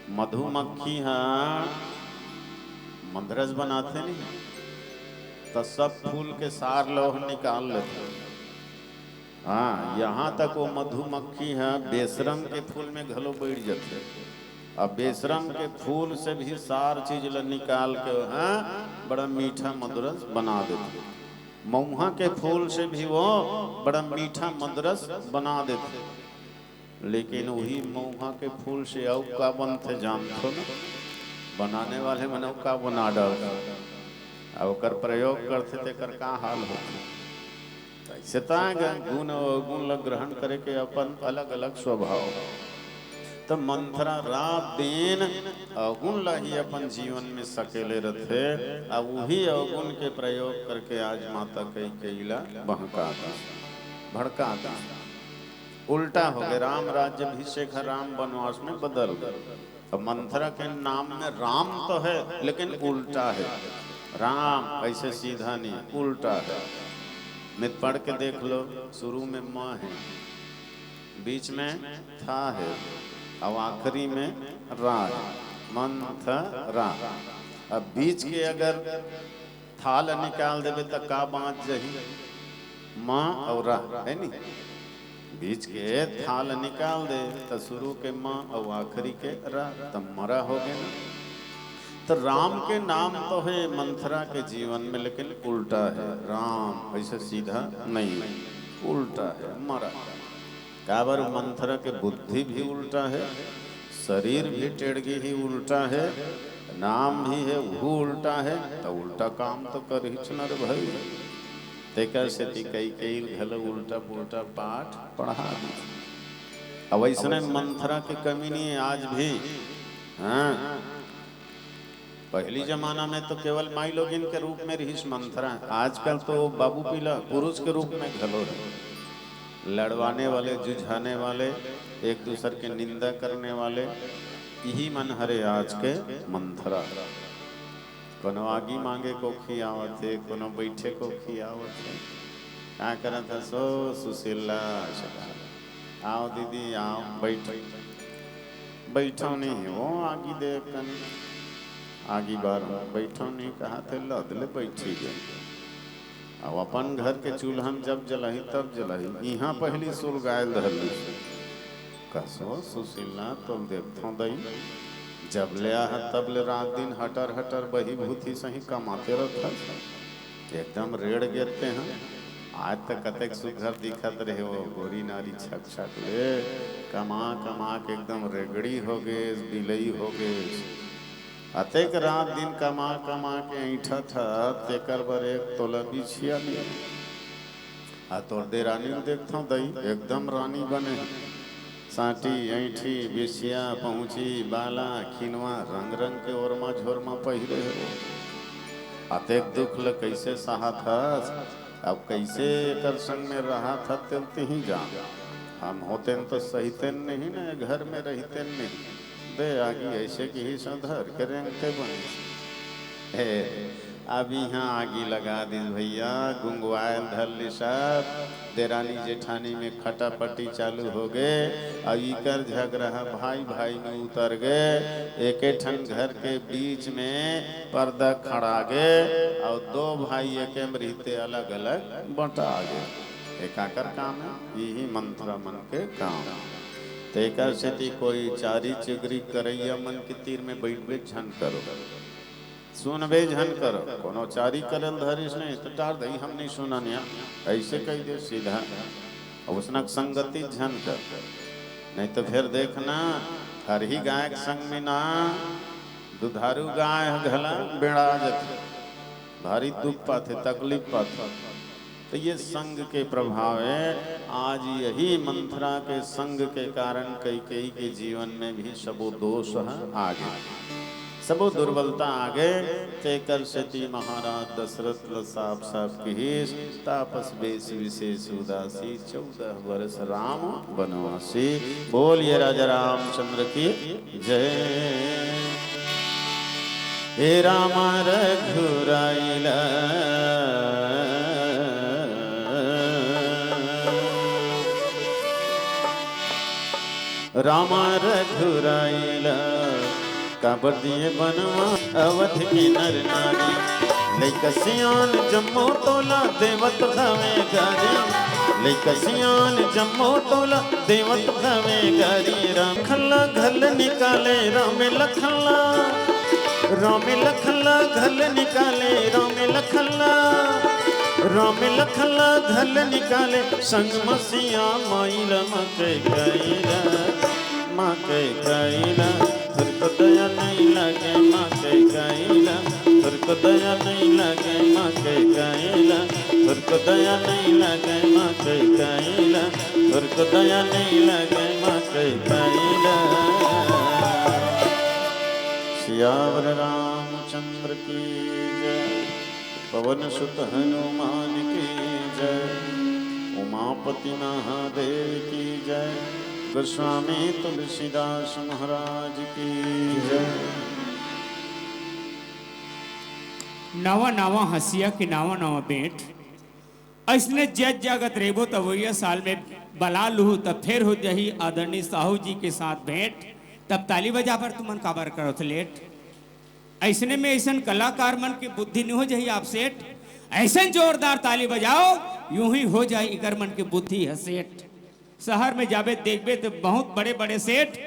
मधुमक्खी हा मदरस बनाथे नहीं, तो सब फूल के सार ल ओह निकाल लेथे। हाँ, यहाँ तक वो मधुमक्खी ह बेसरम के फूल में घलो बैठ जाथे। अब बेसरम के फूल से भी सार चीज ल निकाल के, हाँ, बड़ा मीठा मदरस बना देथे। मऊहा के फूल से भी वो बड़ा मीठा मदरस बना देथे। लेकिन वही मऊहा के फूल से अउ का बनथे, जानथो ना? बनाने वाले मन अउ का बना डालथे, अउ ओकर प्रयोग करथे, तेकर का हाल होथे। अइसे ताय ग गुण अवगुण ल ग्रहण करे के अपन अलग-अलग स्वभाव। त मंथरा रात दिन अवगुण ल ही अपन जीवन में सकेले रथे, अउ उही अवगुण के प्रयोग करके आज माता कैकेयी ल बहका दिस, भड़का दिस। उल्टा हो गए, राम राज्य अभिषेक है, राम वनवास में बदल गए। अब मंथरा के नाम में राम तो है, लेकिन उल्टा है। राम ऐसे सीधा नहीं, उल्टा है। नित पढ़ के देख लो, शुरू में म है, बीच में था है, और आखिरी में रा है। मंथरा। अब बीच के अगर था ल निकाल देबे त का बाँच जही? म अउ रा, है नी? बीच के था ल निकाल दे त शुरू के म अउ आखिरी के रा, त मरा हो गए ना। त राम के नाम तो है मंथरा के जीवन में, लेकिन उल्टा है। राम ऐसे सीधा नहीं, उल्टा है, मरा। काबर मंथरा के बुद्धि भी उल्टा है, शरीर भी टेड़गी ही उल्टा है, नाम भी है वो उल्टा है, त उल्टा काम तो करहिच न रे भाई। तेकर सेती कैकेयी घलो उल्टा पुल्टा पाठ पढ़ा दी। अब ऐसने मंथरा के कमी नहीं है आज भी। हाँ, पहली जमाना में तो केवल माई लोगिन के रूप में रहिस मंथरा। आजकल तो बाबू पीला पुरुष के रूप में घलो है। लड़वाने वाले, जुझाने वाले, एक दूसर के निंदा करने वाले, इही मन हरे आज के मंथरा। कोनो आगी मांगे कोखी आवत हे, कोनो बइठे कोखी आवत हे। का करत हस ओ सुशीला? अइसे कहा, "आओ दीदी, आओ, बइठ।" बइठो नहीं, वो आगी देख कन आगी बार बइठो नहीं कहा थे, लद ले बइठी गए। अब अपन घर के चूल्हा में जब जलही तब जलही, इहाँ पहली सुलगायल धरली। कसो सुशीला, तोल देखथों दई, जब ले आहा तब ले रात दिन हटर हटर बही भूथी सही कमाते रहत हस। एकदम रेड़ गेते हैं। आज तक कतेक सुघर दिखत रहे वो गोरी नारी छक छक ले, कमा कमा के एकदम रेगड़ी हो गे, बिलई हो गे। अतेक रात दिन कमा कमा के ऐंठत हस, तेकर बर एक तोला बिछिया नहीं। आ तोर देरानी ल देखथंव दई, एकदम रानी बने हे। सांटी, ऐंठी, बिछिया, पहुंची, बाला, खिनवा, रंग रंग के ओरमा झोरमा पहिरे हे। अतेक दुख ल कइसे सहत हस? अब कइसे एकर संग में रहत हस, तेल तिही जान। हम होतेन तो सहितेन नहीं न, घर में रहितेन नहीं। दे आगी अइसे कि ही सधर के रेंगते बने। हे, अब इहाँ आगी लगा दिस भइया, गुंगवायल धर लिस सब। देरानी जेठानी में खटापटी चालू हो गे, अउ इकर झगरा ह भाई भाई में उतर गे। एके ठन घर के बीच में पर्दा खड़ा गे, अउ दो भाई एके में रहिते अलग अलग बंटा गे। ए काकर काम हे? इही मंथरा मन के काम। तेकर सेती कोई चारी चुगरी करइया मन के तीर में बइठबे झन करो, सुनबे झन करो। कोनो चारी करे ल धरिस नहीं त टार दई, हम नहीं सुनन या, अइसे कहि दे सीधा। अब उसनक संगति झन कर, नहीं तो फिर देखना, हरही गाय के संग में ना, दुधारू गाय ह घला बेड़ा जथे, भारी दुख पाथे, तकलीफ पाथे। तो ये संग के प्रभाव हे। आज यही मंथरा के संग के कारण कैकेयी के जीवन में भी सबो दोष ह आ गे, सबो दुर्बलता आ गे। तेकर सेती महाराज दशरथ ल साफ साफ किहिस, तापस बेस विशेष उदासी, चौदह वर्ष राम वनवासी। बोलिए राजा रामचंद्र की जय। हे राम रघुराई ल, राम रघुराई ल, काबर दिए बनवा अवध के नर नारी। लइका सियान जम्मो तोला देवत हवे गारी, लइका सियान जम्मो तोला देवत हवे गारी। राम लखन ला घल निकाले, राम लखन ला, राम लखन ला घल निकाले, राम लखन ला, राम लखन ला घल निकाले। संग म सिया माई ल, माँ कैकेयी ल, माँ कैकेयी ल, थोरको दया नहीं लागे माँ कैकेयी ल, थोरको दया नहीं लागे माँ कैकेयी ल, थोरको दया नहीं लागे माँ कैकेयी ल, थोरको दया नहीं लागे माँ कैकेयी ल। सियावर रामचंद्र की जय। पवन सुत हनुमान की जय। उमापति महादेव की जय। गोस्वामी तुलसीदास महाराज की जय। नवा नवा हंसिया के नवा नवा बेंट। अइसने जत जागत रहिबो त वइया साल में बला लुहू, तब फेर हो जाही आदरणीय साहू जी के साथ भेंट। तब ताली बजा बर तुमन काबर करत लेट? अइसने में अइसन कलाकार मन के बुद्धि नहीं हो जाही आप सेठ। अइसन जोरदार ताली बजाओ, यूं ही हो जाही इकर मन के बुद्धि ह सेठ। शहर में जाबे देखबे तो बहुत बड़े बड़े सेठ,